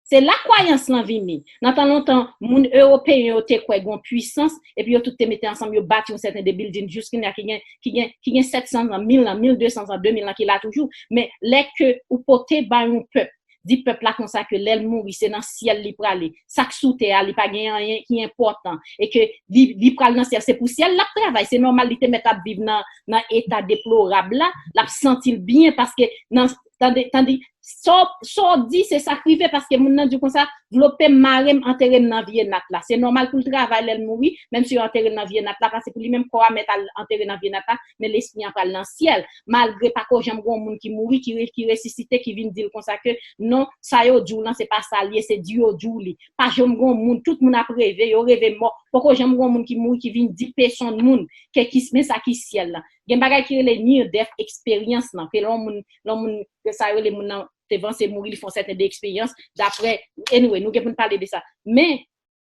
Se la kwayans lan vini. Nan tan lontan, moun ewopeyen yo te kwè gen yon pwisans, epi yo tout te mete ansanm, yo bati yon sèten de bilding jis kounye a ki gen, ki gen, ki gen sèt san zan, mil an, mil de san zan, de mil an ki la toujou. Men lè ke ou pote ba yon pèp, di pèp la konsa ke lè l mouri, se nan syèl li prale. Sa k sou tè a, li pa gen anyen ki enpòtan. E ke li, li pral nan syèl. Se pou syèl l ap travay. Se nòmal li te mèt ap viv nan, nan eta deplorab la. L ap santi l byen paske nan, tande, tande, sa w, sa w di, se sa k rive paske moun nan di konsa, "Vlope m, mare m, antere m nan vye nat la." Se nòmal pou l travay lè l mouri, menm si yo antere l nan vye nat la, paske pou li menm kò a mèt al antere nan vye nat la, men lespri an pral nan syèl. Malgre pako janm gen yon moun ki mouri, ki, re, ki resisite, ki vin di l konsa ke non, sa yo di w lan, se pa sa l ye, se di yo di w li. Pa janm gen yon moun, tout moun ap reve, yo reve mò. Poko janm gen yon moun ki mouri, ki vin di pèsonn moun ke ki, men sa ki syèl lan. Gen bagay ki rele near death experience lan, ke lè yon moun, lè yon moun, ke sa yo rele moun nan te vanse mouri, li fè yon sèten de eksperyans, daprè, anyway, nou gen pou n pale de sa. Men,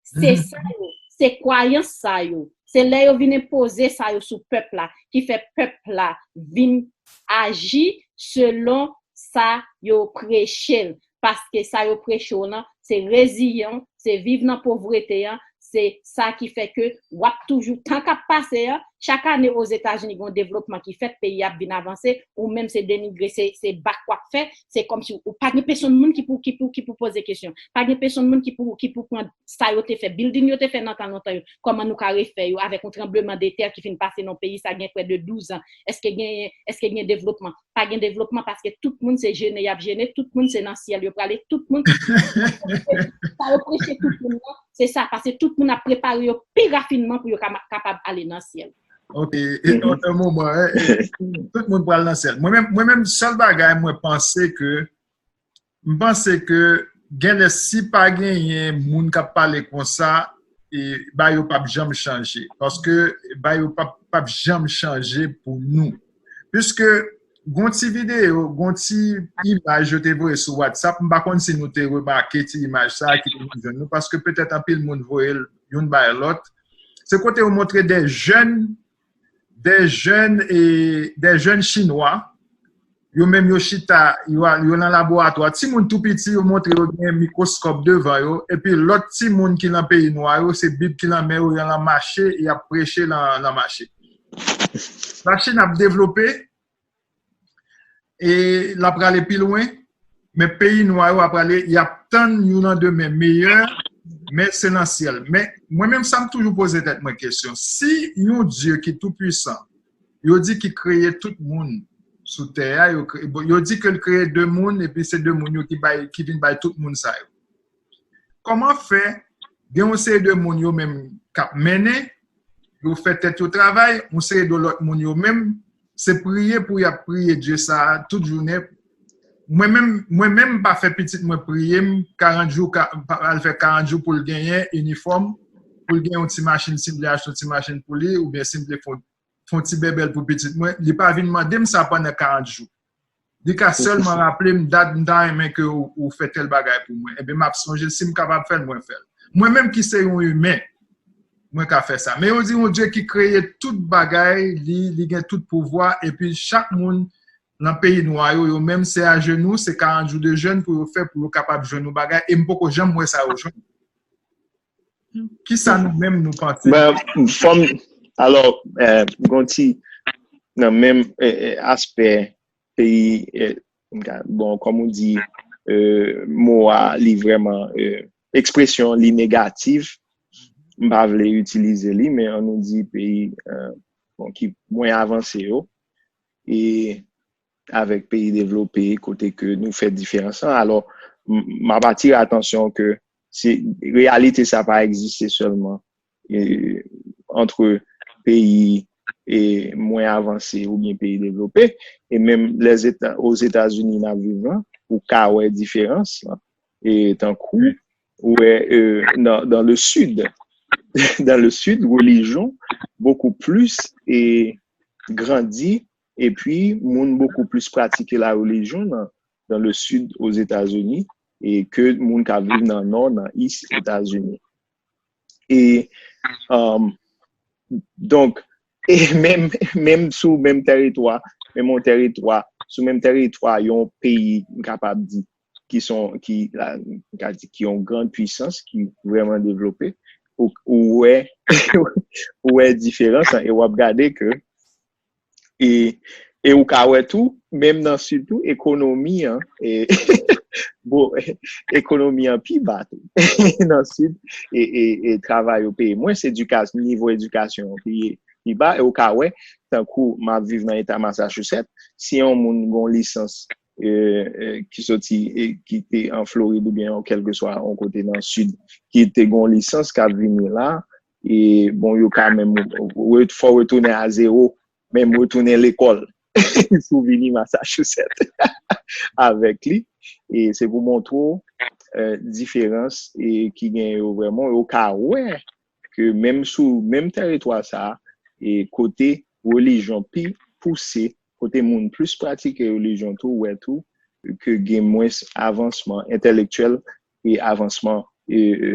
se sa yo, se kwayans sa yo, se lè yo vin enpoze sa yo sou pèp la, ki fè pèp la vin aji selon sa yo preche l. Paske sa yo preche w lan, se reziyen, se viv nan povrete an, se sa ki fè ke w ap toujou, tan k ap pase an, chak ane Ozetazini gen yon devlopman ki fèt, peyi ap vin avanse, ou menm se denigre, se, se bak w ap fè, se kòmsi ou pa gen pèsonn moun ki pou, ki pou, ki pou poze kesyon. Pa gen pèsonn moun ki pou, ki pou pran sa yo te fè, building yo te fè nan tan lontan yo, kòman nou ka refè yo avèk yon tranbleman de tè ki fin pase nan peyi sa gen prè de douz an. Èske gen, èske gen devlopman? Pa gen devlopman paske tout moun se jene y ap jene, tout moun se nan syèl yo prale, tout moun sa yo preche tout moun nan, se sa, paske tout moun ap prepare yo pi rafinman pou yo ka, kapab ale nan syèl. Ok, e, an moman, tout moun pral nan syèl. Mwen menm, mwen menm, sèl bagay mwen panse ke, m panse ke genlè si pa genyen moun k ap pale konsa, e, bagay yo p ap janm chanje. Paske bagay yo p ap, p ap janm chanje pou nou. Piske gon ti videyo, gon ti imaj yo te voye sou WhatsApp, m pa konn si nou te remake ti imaj sa a ki te vin jwenn nou, paske petèt anpil moun voye l youn bay lòt. Se kote yo montre de jèn, de jèn, e, de jèn chinwa, yo menm yo chita, yo, yo nan laboratwa. Timoun tou piti, yo montre yo gen mikwoskòp devan yo, epi lòt timoun ki nan peyi nwa yo, se Bib ki nan men yo, y ap mache, y ap preche nan, nan mache. Lachin ap devlope, e l ap prale pi lwen, men peyi nwa yo ap prale, y ap tann yon landemen meyè, men se nan syèl. Men mwen menm, sa m toujou poze tèt mwen kesyon. Si yon Dye ki toupwisan, yo di ki kreye tout moun sou tè a, yo, kre, yo di ke l kreye de moun, epi se de moun yo ki bay, ki vin bay tout moun sa yo. Kòman fè gen yon seri de moun yo menm k ap mennen, yo fè tèt yo travay, yon seri de lòt moun yo menm, se priye pou y ap priye Dye sa a tout jounen, Mwen menm, mwen menm m pa fè pitit mwen priye m karant jou, ka, pa, al fè karant jou pou l genyen inifòm, pou l gen yon ti machin, si m vle achte yon ti machin pou li, oubyen si m vle fè yon, fè yon ti bèbèl pou pitit mwen, li pa vin mande m sa pandan karant jou. Li ka sèlman raple m dat m ta renmen ke ou, ou fè tèl bagay pou mwen. Ebyen, m ap sonje l, si m kapab fè l, mwen fè l. Mwen menm ki se yon imen, mwen ka fè sa. Men yo di yon Dye ki kreye tout bagay, li, li gen tout pouvwa, epi chak moun nan peyi nwa yo, yo menm se ajenou, se karant jou de jèn pou yo fè, pou yo kapab jwenn yon bagay, e m poko janm wè sa yo jwenn. Kisa nou menm nou panse? Ben, fò m, alò, eh, gon ti, nan menm, eh, eh, aspè peyi, eh, m ka, bon, kòm ou di, eh, mo a, li vrèman, eh, ekspresyon li negatif, m pa vle itilize li, men an nou di peyi, eh, bon, ki mwen avanse yo, e avèk peyi devlope, kote ke nou fè diferans lan. Alò, m, m ap atire atansyon ke se, reyalite sa pa egziste sèlman, eh, antre peyi, eh, mwen avanse oubyen peyi devlope, e menm Lèzeta-, Ozetazini n ap viv lan, ou ka wè diferans lan. E tankou, ou wè, eh, dans, dans le sud, dans le sud, religion beaucoup plus, eh, grandi, epi moun beaucoup plus pratike la religion dans, dans le sud aux États-Unis, e ke moun k ap viv nan nò, nan East Etazini. E, um, donk, e menm, menm sou menm tèritwa, menm yon tèritwa, sou menm tèritwa yon peyi, m kapab di, ki son, ki, la, m ka di, ki yon gran pwisans, ki vrèman devlope, ou, ou wè, ou wè diferans lan, e w ap gade ke, e, e ou ka wè tou, menm nan Sid tou, ekonomi an, e, bon, ekonomi an pi ba tou, nan Sid, e, e, e travay yo peye mwens, edika-, nivo edikasyon an pi, pi ba, e ou ka wè, tankou m ap viv nan eta Massachusetts, si yon moun gon lisans, e, e, ki soti, e, ki te an Florid oubyen yon kèlkeswa yon kote nan Sid, ki te gon lisans k ap vini la, e, bon, yo ka menm re-, fò retounen a zewo, menm retounen lekòl, si w vini Massachusetts avèk li. E se pou montre w, e, diferans, e, ki gen yo vrèman, yo ka wè ke menm sou menm tèritwa sa a, e kote relijyon pi pouse, kote moun plis pratike relijyon tou, wè tou ke gen mwens avansman entèlektyèl e avansman, e, e,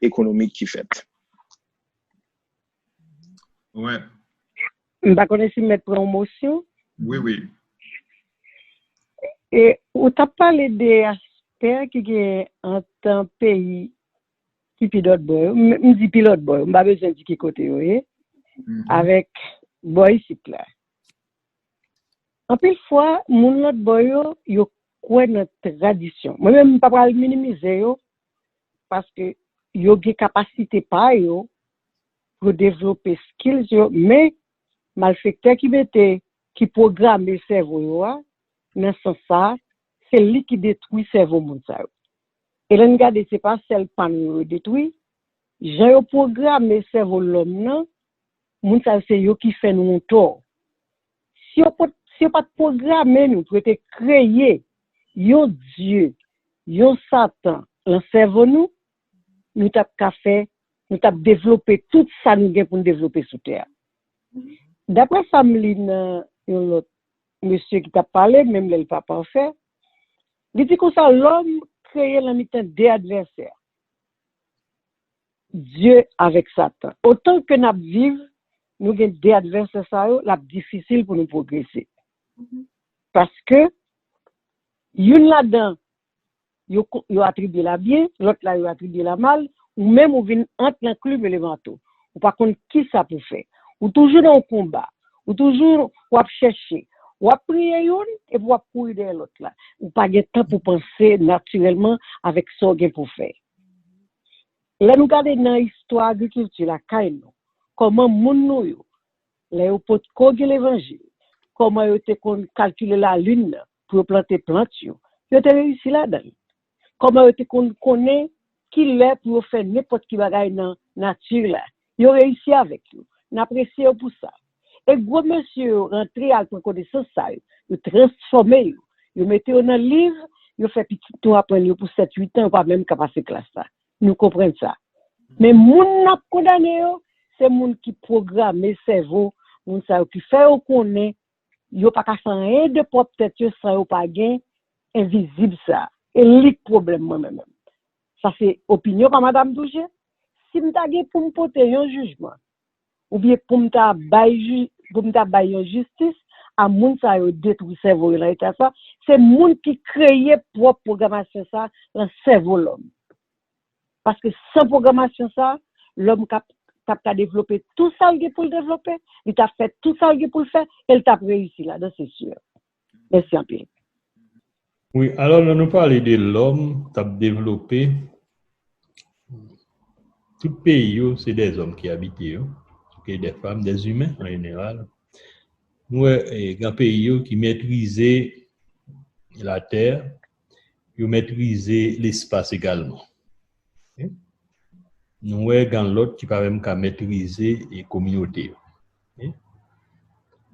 ekonomik ki fèt. Wè. M pa konnen si m mèt pran yon mosyon. Wi, wi. E ou t ap pale de aspè ki gen ant peyi ki pi lòt bò yo. M, m di pi lòt bò yo. M pa bezwen di ki kote yo ye. Mhm. Avèk bò isit la. Anpil fwa, moun lòt bò yo, yo kwè nan tradisyon. Mwen menm, m pa pral minimize yo, paske yo gen kapasite pa yo pou yo devlope skills yo, men malfektè ki mete, ki pwograme sèvo yo a, nan sans sa a, se li ki detwi sèvo moun sa yo. E lè n gade, se pa sèl pa nou yo detwi, jan yo pwograme sèvo lòm nan, moun sa yo se yo ki fè nou yon tò. Si yo pot, si yo pa t pwograme nou pou yo te kreye yon dye, yon satan nan sèvo nou, nou t ap ka fè, nou t ap devlope tout sa nou gen pou n devlope sou tè a. Daprè sa m li nan yon lòt mesye ki t ap pale, menm lè l pa pafè, li di konsa, lòm kreye nan mitan de advèsè, Dye avèk Satan. Otan ke n ap viv, nou gen de advèsè sa yo, l ap difisil pou nou pwogrese. Paske youn ladan, yo, ko- yo atribye l a byen, lòt la, yo atribye l a mal, ou menm ou vin ant lanklim e lemanto. Ou pa konn ki sa pou fè. Ou toujou nan yon konba. Ou toujou w ap chèche. W ap priye youn, epi w ap kouri dèyè lòt la. Ou pa gen tan pou panse natirèlman avèk sa w gen pou fè. Lè nou gade nan istwa agrikilti lakay nou, kòman moun nou yo, lè yo potko gen levanjil, kòman yo te konn kalkile lalin nan pou yo plante plant yo, yo te reyisi ladan l. Kòman yo te konn konnen ki lè pou yo fè nenpòt ki bagay nan nati la, yo reyisi avèk yo. N apresye yo pou sa. E gwo mesye yo rantre al pran konesans sa yo, yo transfòme yo, Yo mete yo nan liv, yo fè pitit nou aprann yo pou sèt, uit an, yo pa menm ka pase klas la. Nou konprann sa. Men moun n ap kondane yo, se moun ki pwograme sèvo moun sa yo, ki fè yo konnen yo pa ka fè anyen de pwòp tèt yo san yo pa gen envizib sa. E li k pwoblèm mwen menm. Sa se opinyon pa Madanm Douje. Si m ta gen pou m pote yon jijman, oubyen pou m ta bay, pou m ta bay yon jistis a moun sa yo detwi sèvo yo nan eta sa, se moun ki kreye pwòp pwogramasyon sa lan sèvo lòm. Paske san pwogramasyon sa, lòm k ap, t ap ka devlope tou sa l gen pou l devlope, li t ap fè tou sa l gen pou l fè, e l t ap reyisi ladan, se si. Mèsi anpil. Wi, alò, lè nou pale de lòm k ap devlope, tout peyi yo, se dèzòm ki abite yo, ok, des femmes, des humains en général. Nou wè, eh, gen peyi yo ki metrize latè, yo metrize lespas egalman. Ok? Nou wè gen lòt ki pa menm ka metrize, eh, kominote yo. Ok?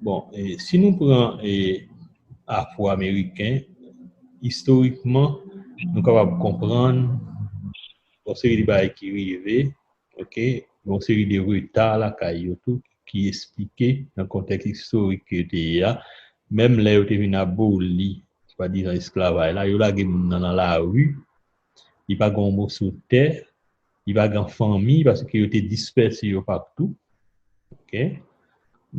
Bon, eh, si nou pran, eh, Afwo-Ameriken, istorikman, nou kapab konprann yon seri de bagay ki rive, ok, yon seri de reta lakay yo tou ki esplike nan kontèks istorik ke yo te ye a, menm lè yo te vin aboli, swadizan, esklavaj la, yo lage moun nan nan lari, li pa gen yon moso tè, li pa gen fanmi, paske yo te dispèse yo patou, ok?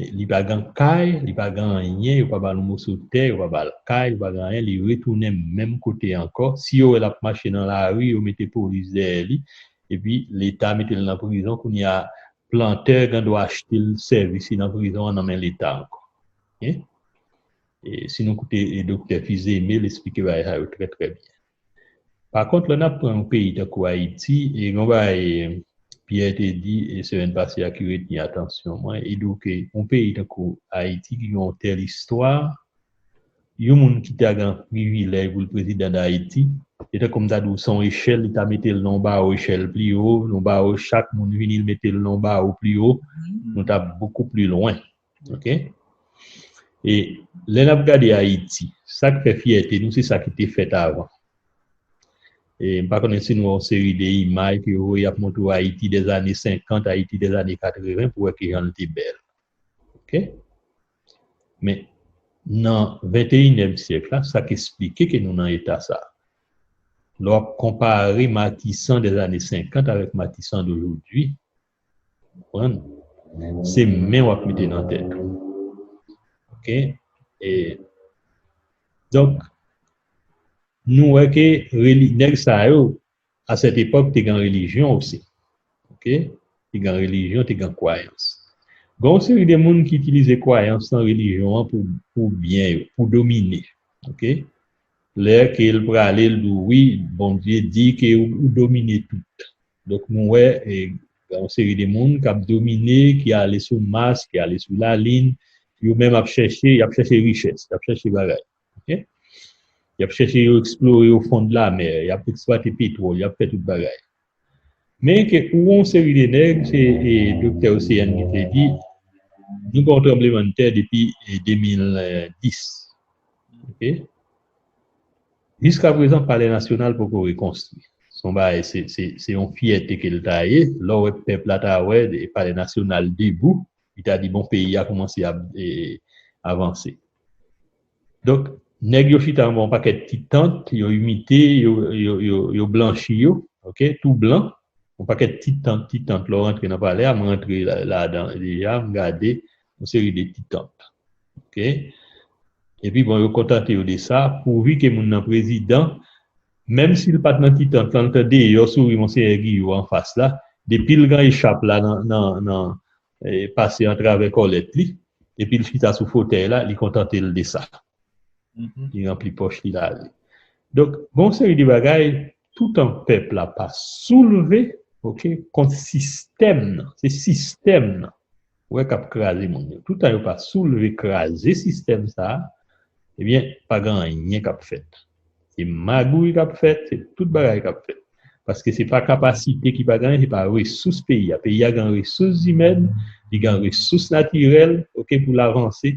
Li pa gen kay, li pa gen anyen, yo pa ba l yon moso tè, yo pa ba l kay, yo pa gen anyen, li retounen menm kote ankò. Si yo wè l ap mache nan lari, yo mete polis dèyè li, epi Leta mete l nan prizon, kounye a plantè gen dwa achte l sèvis li nan prizon an nan men Leta ankò. Ok? E si nou koute, e, Doktè Fils-Aimé, l esplike bagay sa yo trè, trè byen. Pa kont, lè n ap pran yon peyi tankou Ayiti, e gen yon bagay, e, Pierre te di, e, semèn pase a ki retni atansyon mwen, e di w ke yon peyi tankou Ayiti ki gen yon tèl istwa, yon moun ki ta gen privilèj pou l prezidan Dayiti, e tankou m ta di w, se yon echèl, li ta mete l nan yon bawo echèl pli wo, nan yon bawo chak moun vini, l mete l nan yon bawo pli wo, nou ta bokou pli lwen. Ok? E lè n ap gade Ayiti, sa k fè fyète nou, se sa ki te fèt avan. E m pa konnen si nou wè yon seri de imaj ke yo voye ap montre w Ayiti dèzane senkant, Ayiti dèzane katreven, pou wè kijan l te bèl. Ok? Men, nan venteyinyèm syèk la, sa k esplike ke nou nan eta sa. Lè w ap konpare Matisan dèzane senkant avèk Matisan dojodwi, konprann? Se men w ap mete nan tèt ou. Ok? E, donk, nou wè ke reli-, nèg sa yo, a sèt epòk, te gen relijyon osi. Ok? Te gen relijyon, te gen kwayans. Gen yon seri de moun ki itilize kwayans lan, relijyon an pou, pou byen yo, pou domine. Ok? Lè ke l prale, l di w, wi, Bondye di ke ou, ou domine tout. Donk, nou wè, e, gen yon seri de moun k ap domine, ki ale sou Mas, ki ale sou Lalin, yo menm ap chèche, y ap chèche richès, y ap chèche bagay. Ok? Y ap chèche yo eksplore o fon de la mè, y ap eksplwate petwòl, y ap fè tout bagay. Men ke ou yon seri de nèg, se, e, Doktè Océane ki te di, nou gen yon tranblemanntè depi, e, de mil dis. Ok? Jiska prezan, Palè Nasyonal poko rekonstwi. Se yon bagay, se, se, se yon fyète ke l ta ye. Lè w wè pèp la ta wè, e, Palè Nasyonal debou, li ta di, bon, peyi a kòmanse ap, e, avanse. Donk, nèg yo chita anba yon pakèt ti tant, yo imite, yo, yo, yo, yo blanchi yo, ok, tou blan, yon pakèt ti tant, ti tant, lè w rantre nan palè a, mwen rantre la, ladan deja, m gade yon seri de ti tant. Ok? Epi, bon, yo kontante yo de sa, pouvi ke moun nan prezidan, menm si l pa t nan ti tant lan, l t andeyò souri Monseyè Guillot anfas la, depi l gen echap la nan, nan, nan, e, pase antravè kòlèt li, epi l chita sou fotèy la, li kontante l de sa. Li ranpli pòch li, l ale. Donk, gen yon seri de bagay, toutan pèp la pa soulve, ok, kont sistèm nan, se sistèm nan, ou wè, k ap kraze moun yo. Toutan yo pa soulve, kraze sistèm sa a, ebyen, pa gen anyen k ap fèt. Se magouy k ap fèt, se tout bagay k ap fèt. Paske se pa kapasite ki pa genyen, se pa resous peyi a. Peyi a gen resous imèn, li gen resous natirèl, ok, pou l avanse.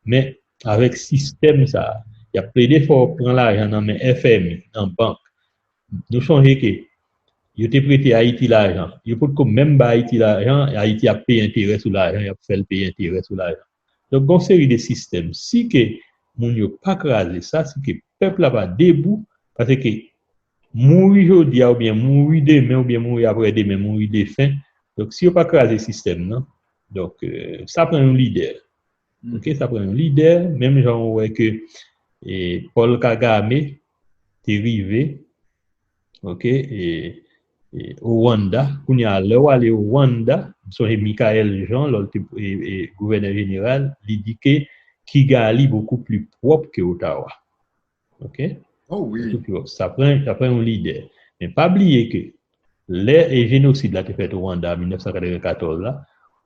Men, avèk sistèm sa a, Y ap plede fè w pran lajan nan men F M I, nan bank. Nou sonje ke yo te prete Ayiti lajan. Yo potko menm ba Ayiti lajan, Ayiti ap peye enterè sou lajan, y ap fè l peye enterè sou lajan. Donk, gon seri de sistèm. Si ke moun yo pa kraze sa, si ke pèp la pa debou, paske mouri jodi a oubyen mouri demen oubyen mouri aprè demen, mouri defen. Donk, si yo pa kraze sistèm nan, donk, euh, sa pran yon lidè. Ok, sa pran yon lidè, menm jan ou wè ke e, Paul Kagame te rive, ok, e, e, o Rwanda. Kounye a, lè w ale o Rwanda, m sonje Michaëlle Jean, lè l te e, e, gouvènè jeneral, li di ke Kigali beaucoup plus propre que Ottawa. Ok? Oh wi. Beaucoup plus propre. Sa pran, sa pran yon lidè. Men pa bliye ke lè e jenosid la te fèt o Rwanda an mil nèf san katrevenkatòz la,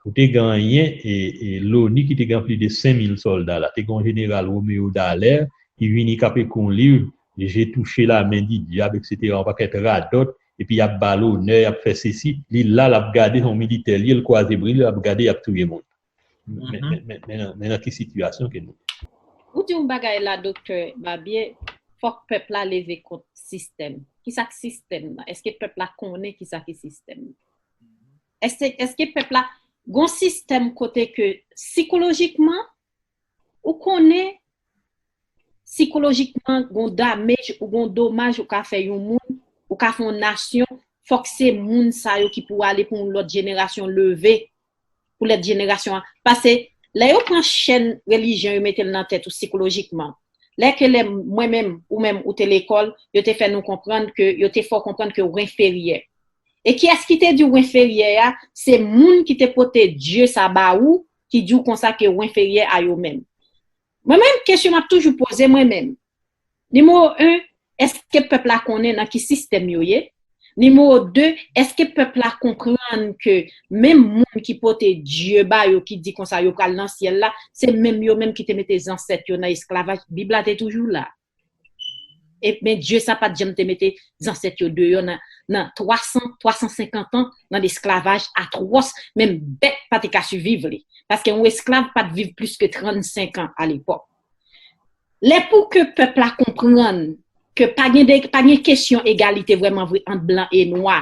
ou te genyen e, e Loni ki te gen plis de senk mil sòlda la. Te gen yon jeneral Roméo Dallaire ki vini k ap ekri yon liv, Je touche la main du diable, et cetera, yon pakèt radòt, epi y ap ba l onè, y ap fè sesi, li la, l ap gade, se yon militè li ye, l kwaze bri l, l ap gade, y ap touye moun. Men, men, men, men nan, men nan ki sitiyasyon ke nou ye? Ou di yon bagay la, Doktè Babye, fòk pèp la leve kont sistèm. Kisa k sistèm nan? Èske pèp la konnen kisa ki sistèm nan? Èske, èske pèp la gon sistèm kote ke sikolojikman ou konnen sikolojikman gon damage ou gon domaj ou ka fè yon moun, ou ka fè yon nasyon, fòk se moun sa yo ki pou ale pou yon lòt jenerasyon leve, pou lòt jenerasyon an. Paske lè yo pran chèn relijyon yo mete l nan tèt ou sikolojikman, lè ke lè mwen menm ou menm ou te lekòl, yo te fè nou konprann ke, yo te fè w konprann ke w enferyè. E kiyès ki te di w enferyè a? Se moun ki te pote dye sa ba ou, ki di w konsa ke w enferyè a yo menm. Mwen menm, kesyon m ap toujou poze mwen menm. Nimewo en, èske pèp la konnen nan ki sistèm yo ye? Nimewo de, èske pèp la konprann ke menm moun ki pote dye ba yo, ki di konsa yo pral nan syèl la, se menm yo menm ki te mete zansèt yo nan esklavaj? Bib la te toujou la. E, men Dye sa pa t janm te mete zansèt yo deyò nan, nan twa san, twa san senkant an nan esklavaj atwòs, menm bèt pa te ka siviv li. Paske yon esklav pa t viv plis ke trannsenk an alepòk. Lè pou ke pèp la konprann ke pa gen de, pa gen kesyon egalite vrèman vre ant blan e nwa,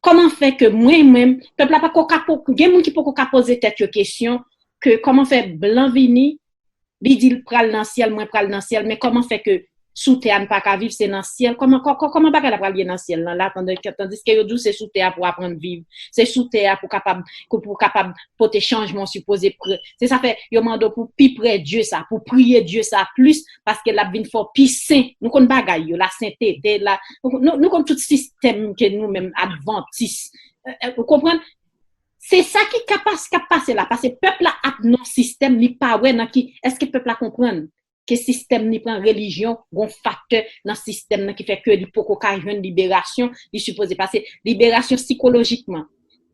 kòman fè ke mwen menm, pèp la pako ka po-, gen moun ki poko ka poze tèt yo kesyon ke kòman fè blan vini, li di l pral nan syèl, mwen pral nan syèl, men kòman fè ke sou tè a n pa ka viv, se nan syèl? Kòman, kò-, kò-, kòman bagay la pral ye nan syèl lan la, tandis ke yo di w se sou tè a pou aprann viv, se sou tè a pou kapab, pou kapab pote chanjman, w sipoze pre-, se sa fè yo mande w pou pi pre Dye sa, pou priye Dye sa plis, paske l ap vin fè w pi sen. Nou konn bagay yo, lasentete, la, nou, nou konn tout sistèm ke nou menm advantis, ou konprann? Se sa ki ka pas-, k ap pase la, paske pèp la ap nan sistèm, li pa wè nan ki, èske pèp la konprann ke sistèm li pran relijyon, gon faktè nan sistèm nan ki fè ke li poko ka jwenn liberasyon li sipoze pase, liberasyon sikolojikman.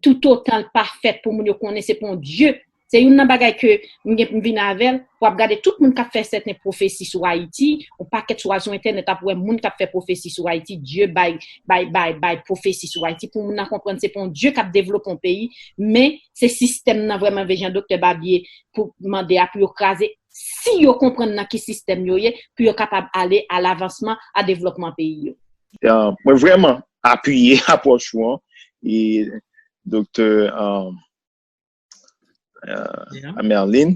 Toutotan l pa fèt pou moun yo konnen se pa yon Dye. Se youn nan bagay ke m gen pou m vin avè l, w ap gade tout moun k ap fè sèten pwofesi sou Ayiti, yon pakèt sou, al sou entènèt ap wè moun k ap fè pwofesi sou Ayiti, Dye bay, bay, bay, bay pwofesi sou Ayiti, pou moun nan konprann se pa yon Dye k ap devlope yon peyi, men se sistèm nan vrèman vre jan Doktè Babye pou mande a pou yo kraze, si yo konprann nan ki sistèm yo ye, pou yo kapab ale a lavansman, a devlòpman peyi yo. Mwen vrèman apiye apwòch ou an, e Doktè Merlin,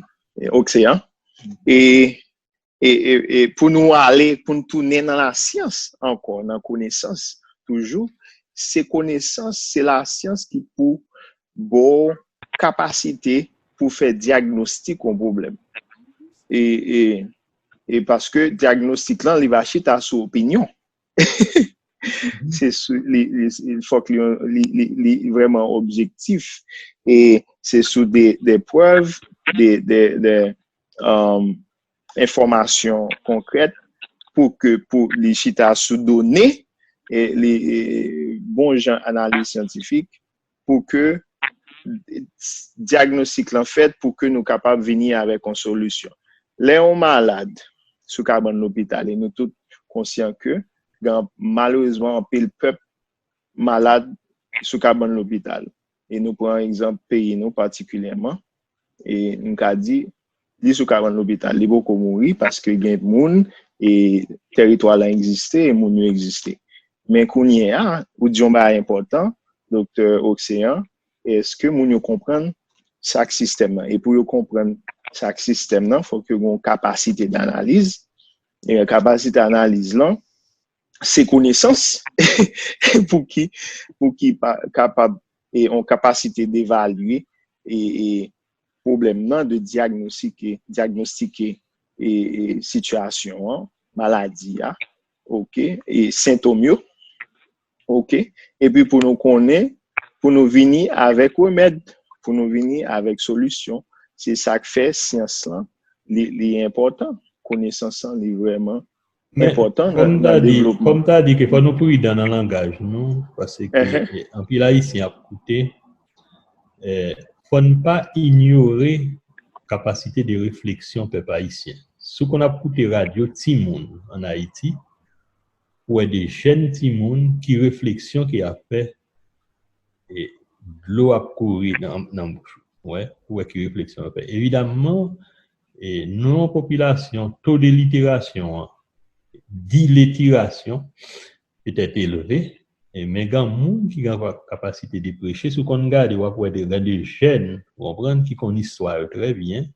Oxéan, e, e, e, e pou nou ale, pou nou tounen nan lasyans ankò, nan konesans toujou, se konesans, se lasyans ki pou ba w kapasite pou fè dyagnostik yon pwoblèm. E, e, e paske dyagnostik lan, li va chita sou opinyon. Se sou, li, li, li, fòk li, li, li, li vrèman objektif. E se sou de, de prèv, de, de, de, um, enfòmasyon konkrèt pou ke, pou li chita sou done, e li, e bon jan analiz syantifik, pou ke dyagnostik lan fèt, pou ke nou kapab vini avèk yon solisyon. Lè yon malad sou kabann lopital, e nou tout konsyan ke gen, malerezman, anpil pèp malad sou kabann lopital. E nou pran egzanp peyi nou patikilyèman, e m ka di, li sou kabann lopital, li poko mouri paske gen moun e teritwa la egziste, e moun yo egziste. Men kounye a, ou di yon bagay enpòtan, Doktè Ocean, èske moun yo konprann sa k sistèm nan? E pou yo konprann sa k sistèm nan, fòk yo gen yon kapasite danaliz. E kapasite analiz lan, se konesans pou ki, pou ki pa, kapab, e yon kapasite devalye e, e pwoblèm nan, de dyagnostike, dyagnostike e, e sitiyasyon an, maladi a, oke, e sentòm yo, oke, epi pou nou konnen, pou nou vini avèk remèd, pou nou vini avèk solisyon. Se sa k fè syans lan, li, li enpòtan. Konesans lan, li vrèman Men, enpòtan kòm nan, ta nan di, devlopman. Kòm ta di ke fò nou pridan nan langaj nou, paske Ehe. eh, anpil Ayisyen ap koute, eh, fò n pa inyore kapasite de refleksyon pèp ayisyen. Si w konn ap koute radyo timoun ann Ayiti, ou wè de jèn timoun ki refleksyon ke y ap fè, e dlo ap kouri nan, nan bouch ou. Wè, ou wè ki refleksyon yo fè. Evidamman, e nou yon popilasyon, to de literasyon an, diletirasyon, petèt elve, e men gen moun ki gen kapasite de preche, si w konn gade, w ap wè de, gen de jèn, ou konprann, ki konn istwa yo trè byen,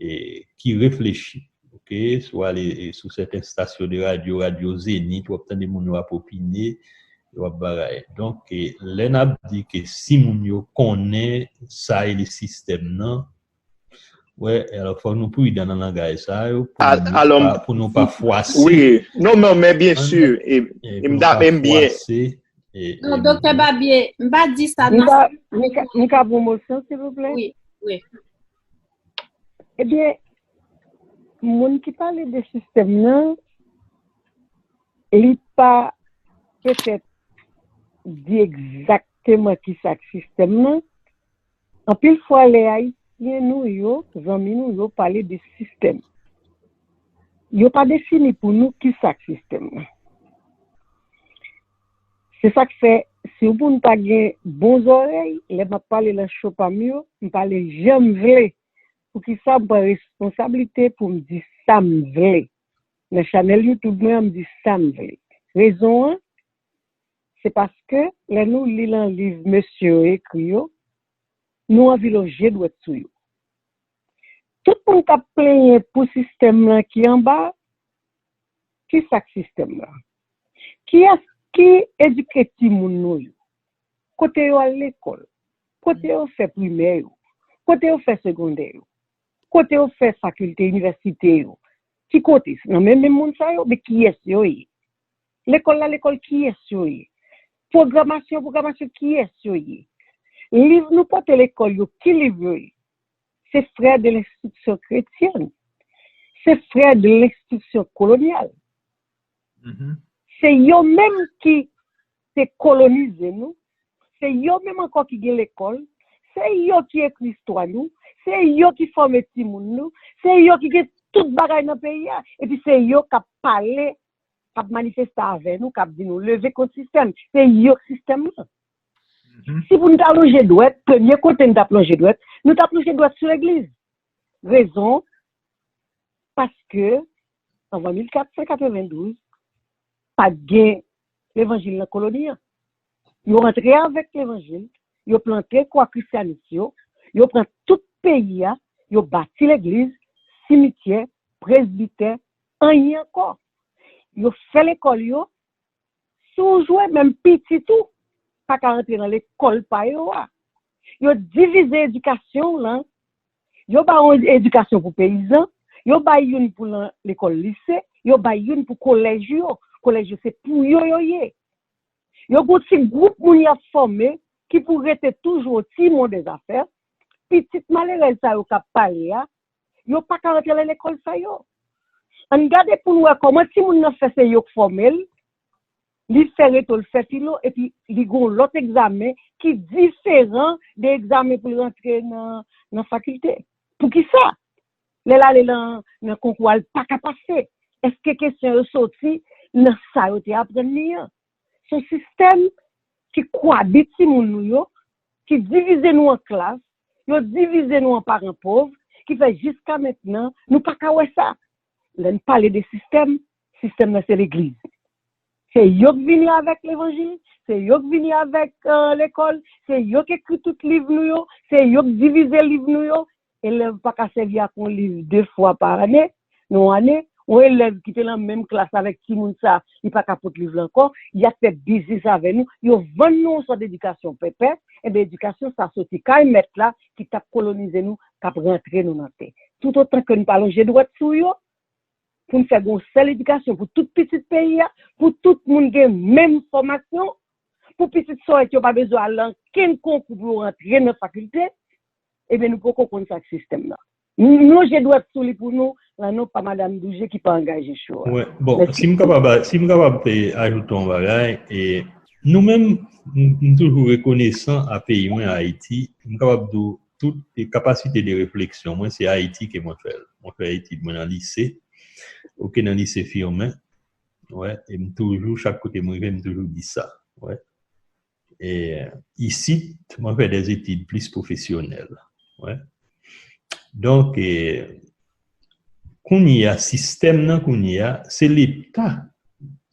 e ki reflechi. Oke, si w ale e sou sèten stasyon de radyo, radyo Zenith, w ap tande moun yo ap opine, yo ap bagay. Donk, e, lè n ap di ke si moun yo konnen sa e le sistèm nan, wè, alò fòk nou pridan nan langaj sa yo, pou Al- nou alò, pa, pou nou pa fwase. Wi, non, non, men byen An- si, e, e e pou m nou da pa menm byen. Fwase, e, Non, e Doktè moun- Babye, m pa di sa, M non. ka, m ka, m ka pran mo syon, silvouplè? Wi, wi. Ebyen, moun ki pale de sistèm nan, li pa petèt di egzakteman ki sa k sistèm nan. Anpil fwa, lè Ayisyen nou yo, zanmi nou yo, pale de sistèm, yo pa defini pou nou ki sa k sistèm nan. Se sa k fè, si yon moun pa gen bon zòrèy, lè m ap pale nan cho pa m yo, m pale jan m vle. Poukisa m pran responsablite pou m di sa m vle? Nan chanèl YouTube mwen an, m di sa m vle. Rezon an, se paske lè nou li nan liv mesye yo ekri yo, nou anvi lonje dwèt sou yo. Tout moun k ap plenyen pou sistèm nan ki anba, ki sa k sistèm nan? Kiyès ki edike timoun nou yo? Kote yo al lekòl? Kote yo fè primè yo? Kote yo fè segondè yo? Kote yo fè fakilte, inivèsite yo? Ki kote? Nan men menm moun sa yo? Men kiyès yo ye? Lekòl la, lekòl kiyès yo ye? Pwogramasyon, pwogramasyon kiyès yo ye? Liv nou pote lekòl yo, ki liv yo ye? Se frè de lenstriksyon kretyèn. Se frè de lenstriksyon kolonyal. Se yo menm ki te kolonize nou. Se yo menm ankò ki gen lekòl. Se yo ki ekri istwa nou. Se yo ki fòme timoun nou. Se yo ki gen tout bagay nan peyi a. Epi se yo k ap pale, k ap manifeste avè nou, k ap di nou leve kont sistèm. Se yo k sistèm nan. Si pou n ta lonje dwèt, premye kote n t ap lonje dwèt, nou t ap lonje dwèt sou legliz. Rezon, paske anvan mil kat san katrevendouz, pa t gen levanjil nan koloni an. Yo rantre avèk levanjil, yo plante kwa krisyanis yo, yo pran tout peyi a, yo bati legliz, simityè, presbitè, anyen ankò. Yo fè lekòl yo, si w jwe, menm pitit ou pa ka rantre nan lekòl pa yo a. Yo divize edikasyon w lan. Yo ba w edikasyon pou peyizan, yo bay youn pou lan- lekòl lise, yo bay youn pou kolèj yo. Kolèj yo se pou yo yo ye. Yo gon ti gwoup moun y ap fòme ki pou rete toujou o timon dè zafè. Pitit malerèz sa yo k ap pale a, yo pa ka rantre nan lekòl sa yo. Ann gade pou n wè kòman timoun nan fè se yo k fòme l, li fè reto, l fè filo, epi li gon lòt egzamen ki diferan de egzamen pou l rantre nan, nan fakilte. Poukisa? Lè l ale nan, nan konkou a, l pa ka pase. Èske kesyon yo soti nan sa yo te aprann li an? Se yon sistèm ki kwabit timoun nou yo, ki divize nou an klas, yo divize nou an paran pòv, ki fè jiska mentnan, nou pa ka wè sa. Lè n pale de sistèm, sistèm nan se legliz. Se yo k vini avèk levanjil, se yo k vini avèk eh, lekòl, se yo k ekri tout liv nou yo, se yo k divize liv nou yo. Elèv pa ka sèvi ak yon liv de fwa pa ane, nan yon ane. Yon elèv ki te nan menm klas avèk timoun sa, li pa ka pot liv la ankò, y ap fè biznis avè nou, yo vann nou yon sòt edikasyon pèpè, enben edikasyon sa soti kay mèt la ki t ap kolonize nou, k ap rantre nou nan tè. Toutotan ke nou pa lonje dwèt sou yo, pou n fè gen yon sèl edikasyon pou tout pitit peyi a, pou tout moun gen menm fòmasyon, pou pitit sòrèt yo pa bezwen al nan kenn konkou pou yo rantre nan fakilte, ebyen nou poko konn sa k sistèm nan. Nou lonje dwèt sou li pou nou, nan non pa Madanm Doudje ki pa angaje cho a. Wè, bon, si m kapab, si m kapab eh, ajoute yon bagay, e nou menm, m, m toujou rekonesan a peyi mwen, Ayiti, m kapab di w tout e kapasite de refleksyon mwen, se Ayiti ke mwen fè l. Mwen fè etid mwen nan lise, oke, nan lise Firmin, wè, e m toujou, chak kote m rive, m toujou di sa, wè. E isit, mwen fè des études plus professionnelles, wè. Donk, e, kounye a, sistèm nan kounye a, se Leta.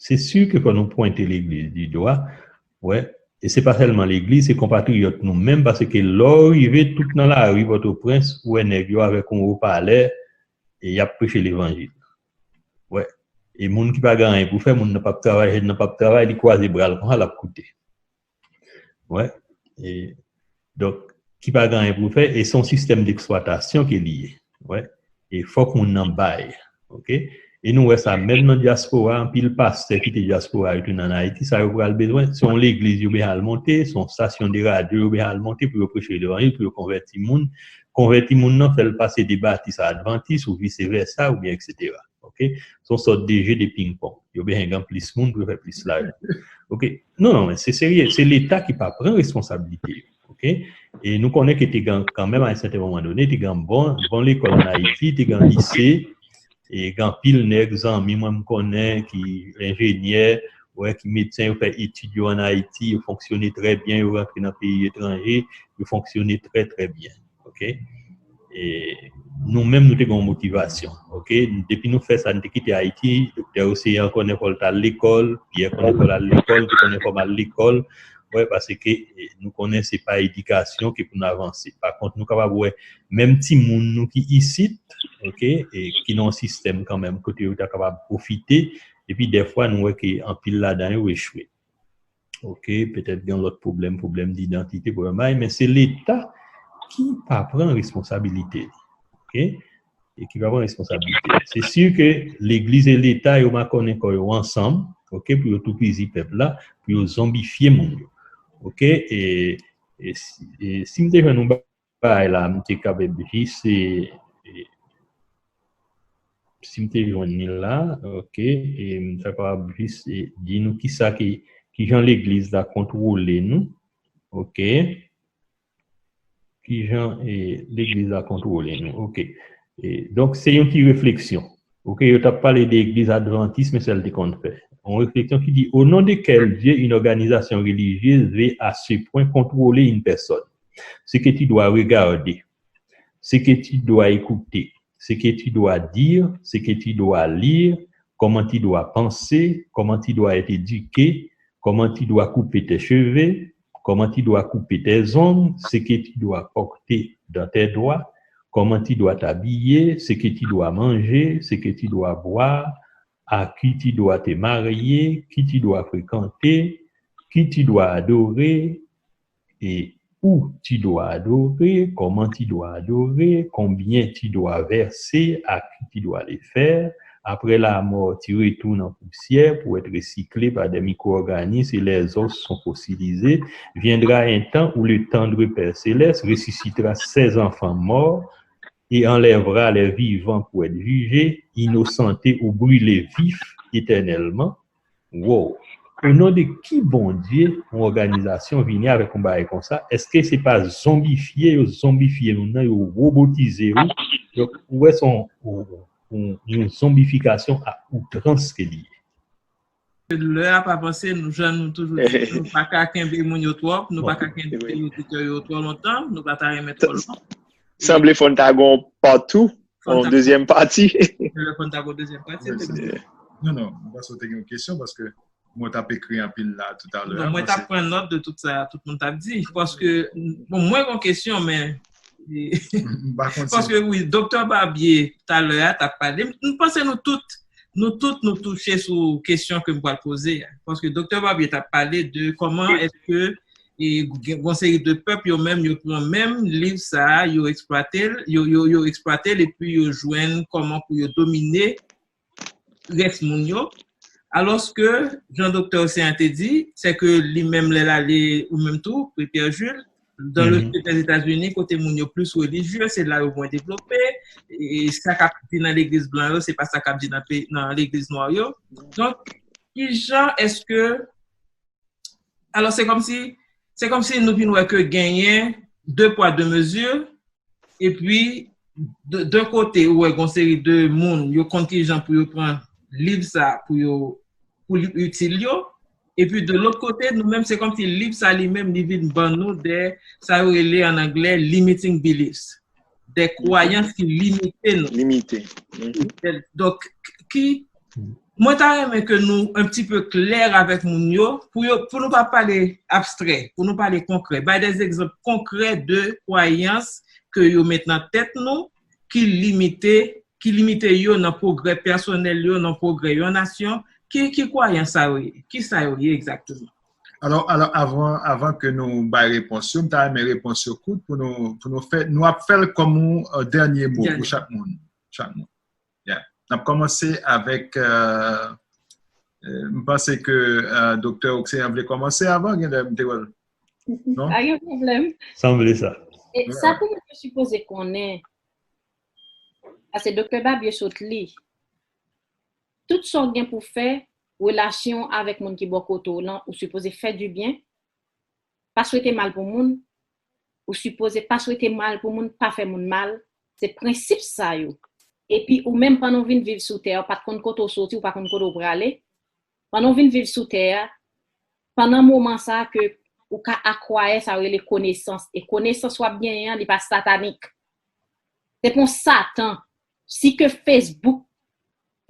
Se si ke fò nou pwente legliz di dwa, wè, e se pa sèlman legliz, se konpatriyòt nou menm, paske lè w rive tout nan lari Pòtoprens, ou wè nèg yo avèk yon wopalè, e y ap preche levanjil. Wè. E moun ki pa gen anyen pou fè, moun nan p ap travay, jèn nan p ap travay, li kwaze bra l konsa, l ap koute. Wè. E, donk, ki pa gen anyen pou fè, e se yon sistèm deksplwatasyon ke li ye. Wè. E fòk moun nan bay. Oke? E nou wè sa menm nan dyaspora, anpil pastè kite dyaspora yo tounen ann Ayiti, sa yo pral bezwen, se yon legliz yo bezwen al monte, se yon stasyon de radyo yo bezwen al monte pou yo preche levanjil, pou yo konvèti moun. Konvèti moun nan, fè l pase de batis a advantis ou vise vèsa, oubyen etsetera. Oke? Se yon sòt de je de ping-pong. Yo bezwen gen plis moun pou yo fè plis lajan. Oke? Non, non, men se serye. Se Leta ki pa pran responsabilite yo. Oke? E nou konnen ke te gen, kanmenm, a yon sèten moman done, te gen bon, bon lekòl ann Ayiti, te gen lise, e gen anpil nèg, zanmi mwen, m konnen, ki enjenyè, wè, ki medsen, yo fè etid yo ann Ayiti, yo fonksyone trè byen, yo rantre nan peyi etranje, yo fonksyone trè, trè byen. Oke? E nou menm, nou te gen yon motivasyon. Oke? Depi nou fè sa, nou te kite Ayiti, Doktè Oseyan konnen fò l t al lekòl, Pyè konnen fò l al lekòl, te konnen fò m al lekòl. Wè, paske, e, nou konnen se pa edikasyon ki pou n avanse. Pa kont, nou kapab wè menm timoun nou ki isit, oke, e ki nan yon sistèm kanmenm kote yo ta kapab pwofite, epi dèfwa nou wè ke anpil ladan yo echwe. Oke, petèt gen lòt pwoblèm, pwoblèm didantite, pwoblèm bagay, men se Leta ki pa pran responsabilite li. Oke? E ki pa pran responsabilite li. Se si ke legliz e Leta, yo makonnen kò yo ansanm, oke, pou yo toupizi pèp la, pou yo zonbifye moun yo. Oke? E, e si, e si m te jwenn yon bagay la, m te kapab jis, e, e, si m te jwenn li la, oke, e m ta kapab jis, e, di nou kisa ki, kijan legliz la kontwole nou, oke, kijan, e, legliz la kontwole nou, oke. E, donk, se yon ti refleksyon. Oke, yo t ap pale de legliz advantis, men sa l te konn fè. Yon refleksyon ki di, au nom de quel Dieu une organisation religieuse veut à ce point contrôler une personne? Ce que tu dois regarder, ce que tu dois écouter, ce que tu dois dire, ce que tu dois lire, comment tu dois penser, comment tu dois être éduqué, comment tu dois couper tes cheveux, comment tu dois couper tes ongles, ce que tu dois porter dans tes doigts, comment tu dois t'habiller, ce que tu dois manger, ce que tu dois boire, à qui tu dois te marier, qui tu dois fréquenter, qui tu dois adorer, et où tu dois adorer, comment tu dois adorer, combien tu dois verser, à qui tu dois le faire. Après la mort, tu retournes en poussière pour être recyclé par des micro-organismes et les os sont fossilisés. Viendra un temps où le tendre Père céleste ressuscitera ses enfants morts et enlèvera les vivants pour être jugés, innocentés ou brûlés vifs éternellement. Wow! O non de ki Bondye yon òganizasyon vini avèk yon bagay konsa? Èske se pa zonbifye yo zonbifye moun nan, yo wobotize yo? Donk, ou wè se yon, yon, yon zonbifikasyon a outrans ke li ye. Lè a pa panse, nou, jan nou toujou di, nou pa ka kenbe moun yo twòp, nou pa ka kenbe oditè yo twò lontan, nou pa ta renmen twò lontan. Sanble fò n ta gon part two, yon dezyèm pati. Sanble fò n ta gon dezyèm pati, efektivman. Non, non, m panse w te gen yon kesyon paske mwen t ap ekri anpil la toutalè. Non, mwen t ap pran nòt de tout sa tout moun t ap di. Paske, bon, mwen gen yon kesyon, men M pa konn si Paske wi, Doktè Barbier, talè a, t ap pale. M panse nou tout, nou tout, nou touche sou kesyon ke m pral poze a. Paske Doktè Barbier t ap pale de kòman èske e, gen yon seri de pèp, yo menm, yo pran menm liv sa a, yo eksplwate l, yo, yo, yo eksplwate l, epi yo jwenn kòman pou yo domine rès moun yo. Alòske, jan Doktè Océan te di, se ke li menm, lè l ale, ou menm tou, Pierre Jules, dans le sud des États-Unis, kote moun yo plis relijye, se la yo mwen devlope, e sa k ap di nan legliz blan yo, se pa sa k ap di nan, pe- nan legliz nwa yo. Donk, kijan èske, alò, se kòmsi, se kòmsi nou vin wè ke genyen de pwa, de mezi, epi, de, de kote, ou wè, gon seri de moun, yo konn kijan pou yo pran liv sa, pou yo, pou li itil yo, epi de lòt kote, nou menm, se kòmsi liv sa li menm, li vin ban nou de, sa yo rele an anglè, limiting beliefs, de kwayans ki limite nou. Limite. Donk, ki, mwen ta renmen ke nou un petit peu klè avèk moun yo, pou yo, pou nou pa pale abstrè, pou nou pale konkrè. Bay des exemples concrets de kwayans ke yo met nan tèt nou, ki limite, ki limite yo nan pwogrè pèsonèl yo, nan pwogrè yon nasyon. Ki, ki kwayans sa yo ye? Ki sa yo ye egzakteman? Alò, alò avan, avan ke nou bay repons yo, m ta renmen repons yo kout pou nou, pou nou fè, nou ap fè l kòm yon, euh, dènye mo pou chak moun. Chak moun. Yeah. N ap kòmanse avèk, euh, euh, m panse ke, euh, Doktè Océan vle kòmanse avan, gen lè m te wè l. Non? Pa gen pwoblèm. Sanble sa. E sa pou moun yo sipoze konnen, paske Doktè Barbier sot li, tout sa w gen pou fè, relasyon avèk moun ki bò kote w lan, ou sipoze fè dibyen, pa swete mal pou moun, ou sipoze pa swete mal pou moun, pa fè moun mal, se prensip sa yo. Epi ou menm pandan w vin viv sou tè a, ou pa t konn kote w soti, ou pa konn kote w prale, pandan w vin viv sou tè a, pandan moman sa a ke ou ka akwayè sa yo rele konesans, e konesans w ap genyen an, li pa satanik. Se pa yon satan. Si ke Facebook,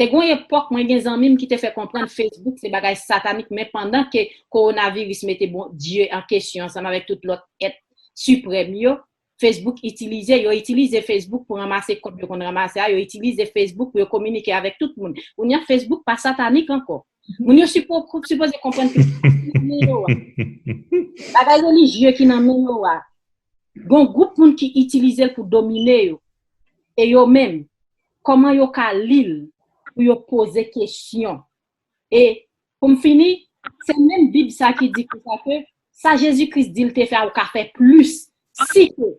te gon epòk mwen gen zanmi m ki te fè konprann Facebook se bagay satanik, men pandan ke kowonaviris mete Bondye an kesyon ansanm avèk tout lòt èt siprèm yo, Facebook itilize, yo itilize Facebook pou ranmase kòb yo konn ranmase a, yo itilize Facebook pou yo kominike avèk tout moun. Kounye a Facebook pa satanik ankò. Moun yo sipo- sipoze konprann ke men yo a. Bagay relijye ki nan men yo a. Gon gwoup moun ki itilize l pou domine yo. E yo menm, kòman yo ka li l pou yo poze kesyon? E pou m fini, se menm Bib sa ki di konsa ke sa Jezi Kris di l te fè a, ou ka fè plis si ke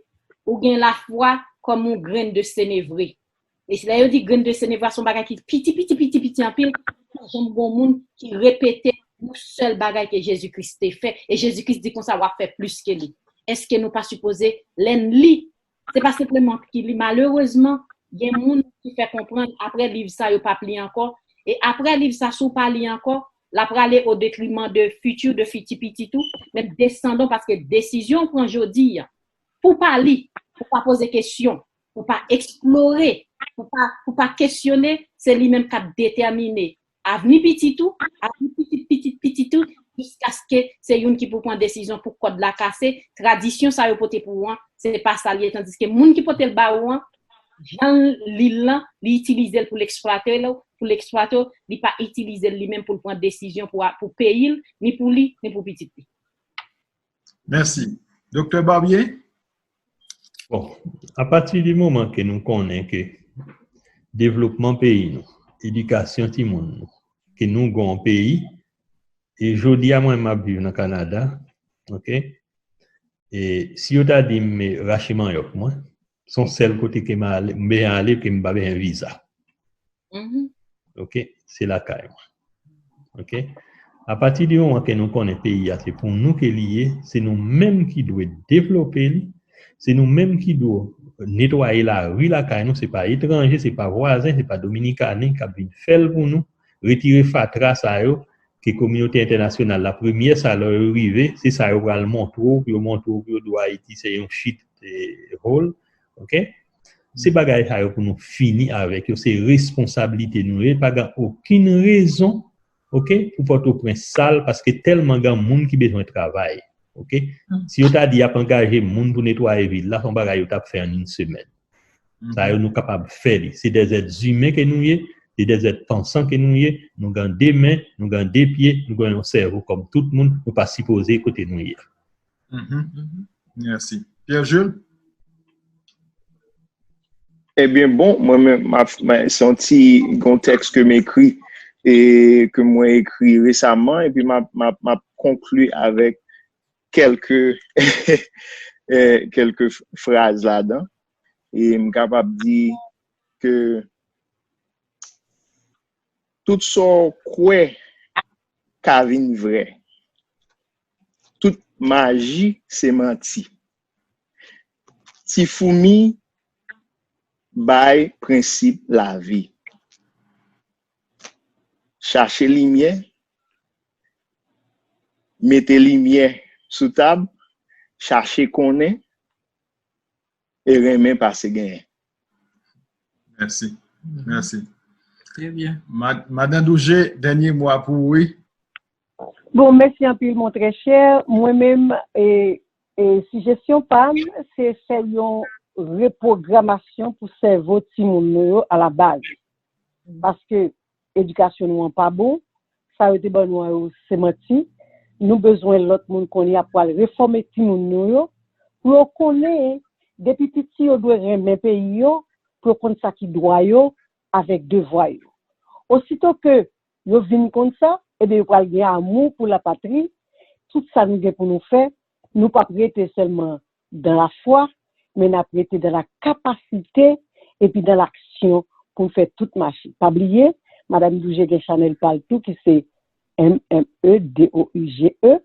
ou gen lafwa kòm yon grenn de senevre. E lè yo di grenn de senevre, se yon bagay ki piti, piti, piti, piti anpil, pa janm gon moun ki repete yon sèl bagay ke Jezi Kris te fè. E Jezi Kris di konsa, w ap fè plis ke li. Èske nou pa sipoze, lè n li, se pa senpleman ki li, malerezman, gen moun ki fè konprann apre liv sa, yo p ap li ankò. E apre liv sa, si w pa li ankò, l ap prale o detriman de fiti, de fiti pitit ou, menm desandan w, paske desizyon w pran jodi a, pou w pa li, pou w pa poze kesyon, pou w pa eksplore, pou w pa, pou w pa kesyone, se li menm k ap detèmine avni pitit ou, avni pitit pitit pitit ou, jiskaske se youn ki pou pran desizyon pou kòd la kase, tradisyon sa yo pote pou ou an, se pa sa l ye, tandiske moun ki pote l ba ou an, jan l li l lan, li itilize l pou l eksplwate l, pou l eksplwate w, li pa itilize l li menm pou l pran desizyon pou, pou peyi l, ni pou li, ni pou pitit li. Mèsi. Doktè Barbier? Bon, apati di moman ke nou konnen ke devlopman peyi nou, edikasyon timoun nou, ke nou gen yon peyi, e jodi a mwen m ap viv nan Kanada, ok? E si yo ta di m rache manyòk mwen, se yon sèl kote ke m ale, m bezwen ale, ke m pa bezwen viza. Ok? Se lakay mwen. Ok? Apati di moman ke nou konnen peyi a se pou nou ke li ye, se nou menm ki dwe devlope li, se nou menm ki dwe netwaye lari lakay nou, se pa etranje, se pa vwazen, se pa Dominikanen k ap vin fè l pou nou, retire fatra sa yo ke kominote entènasyonal la, premye sa lè yo rive, se sa yo pral montre w, pou yo montre w, pou yo di w Ayiti se yon shit hole, ok? Se bagay sa yo pou nou fini avèk yo, se responsablite nou ye, pa gen okenn rezon, oke, pou Pòtoprens sal, paske tèlman gen moun ki bezwen travay, oke. Si yo ta di y ap angaje moun pou netwaye vil la, se yon bagay yo t ap fè an yon semèn. Sa yo nou kapab fè li. Se des êtres humains ke nou ye, se des êtres pensants ke nou ye, nou gen de men, nou gen de pye, nou gen yon sèvo kòm tout moun, nou pa sipoze kote nou ye. Mhm. Mèsi. Pierre Jules? Ebyen bon, mwen menm, m ap- mwen- se yon ti yon tèks ke m ekri e ke mwen ekri resaman, epi m ap m ap- m ap konkli avèk kèlke eh, kèlke f- fraz ladan. E m kapab di ke tout sa w kwè ka vin vrè. Tout maji se manti. Ti foumi bay prensip lavi. Chache limyè, mete limyè sou tab, chache konnen, e renmen pase genyen. Mèsi. Mèsi. Trè byen. Mad- Madan Douje, dènye mo a pou ou, wi. Bon, mèsi anpil, mon trè chè. Mwen menm, e, e, sijesyon pa m, se fè yon repwogramasyon pou sèvo timoun nou yo a la baz. Paske edikasyon nou an pa bon, sa yo te ban nou an yo se manti. Nou bezwen lòt moun kounye a pral refòme timoun nou yo, pou yo konnen depi piti yo dwe renmen peyi yo, pou yo konn sa ki dwa yo avèk devwa yo. Osito ke yo vin konn sa, ebyen yo pral gen amou pou lapatri, tout sa nou gen pou nou fè, nou p ap rete sèlman dan lafwa, men n ap rete dan la kapasite epi dan laksyon pou n fè tout mache. Pa bliye, Madanm Douje gen chanèl pa l tou ki se M M E D O U J E,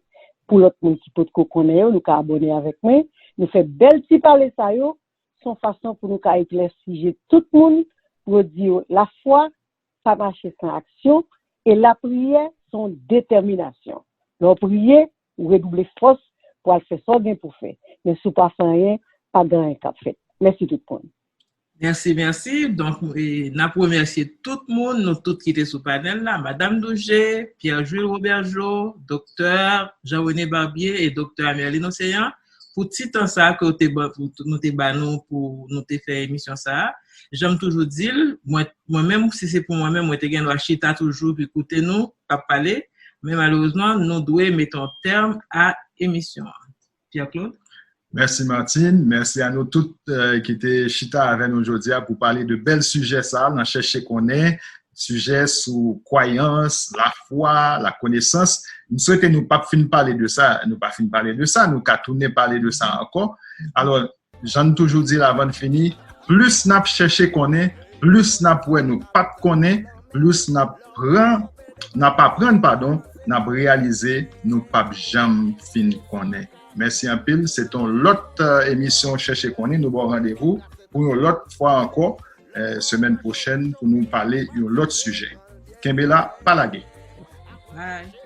pou lòt moun ki potko konnen yo, nou ka abòne avèk mwen. Nou fè bèl ti pale sa yo, se yon fason pou nou ka eklèsi je tout moun, pou yo di yo lafwa pa mache san aksyon, e lapriyè se yon detèminasyon. Lè w priye, ou redouble fòs pou al fè sa w gen pou fè. Men si w pa fè anyen, pa gen anyen k ap fèt. Mèsi tout moun. Mèsi, mèsi. Donk, e, n ap remèsye tout moun, nou tout ki te sou panèl la, Madanm Douje, Pierre Jules Robergeau, Doktè Jean René Barbier e Doktè Amerlin Océan, pou ti tan sa a ke w te ban- nou te ba nou pou nou te fè emisyon sa a. Jan m toujou di l, mwen, mwen menm, si se pou mwen menm, mwen te gen dwa chita toujou pi koute nou, p ap pale, men malerezman, nou dwe mete yon tèm a emisyon an. Pierre Claude? Mèsi Martine, mèsi a nou tout eh, ki te chita avè nou jodi a pou pale de bèl sijè sa a nan Chèche Konnen, sijè sou kwayans, lafwa, lakonesans. M swete nou p ap fin pale de sa, nou pa fin pale de sa, nou ka tounen pale de sa ankò. Alò, jan n toujou di l avan n fini, plis n ap chèche konnen, plis n ap wè nou pa t konnen, plis n ap pran, n ap aprann, padon, n ap reyalize nou p ap janm fin konnen. Mèsi anpil. Se t on lòt eh, emisyon Chèche Konnen. Nou ba w randevou pou yon lòt fwa ankò, eh, semèn pwochèn, pou nou pale yon lòt sijè. Kenbe la, pa lage. Bye.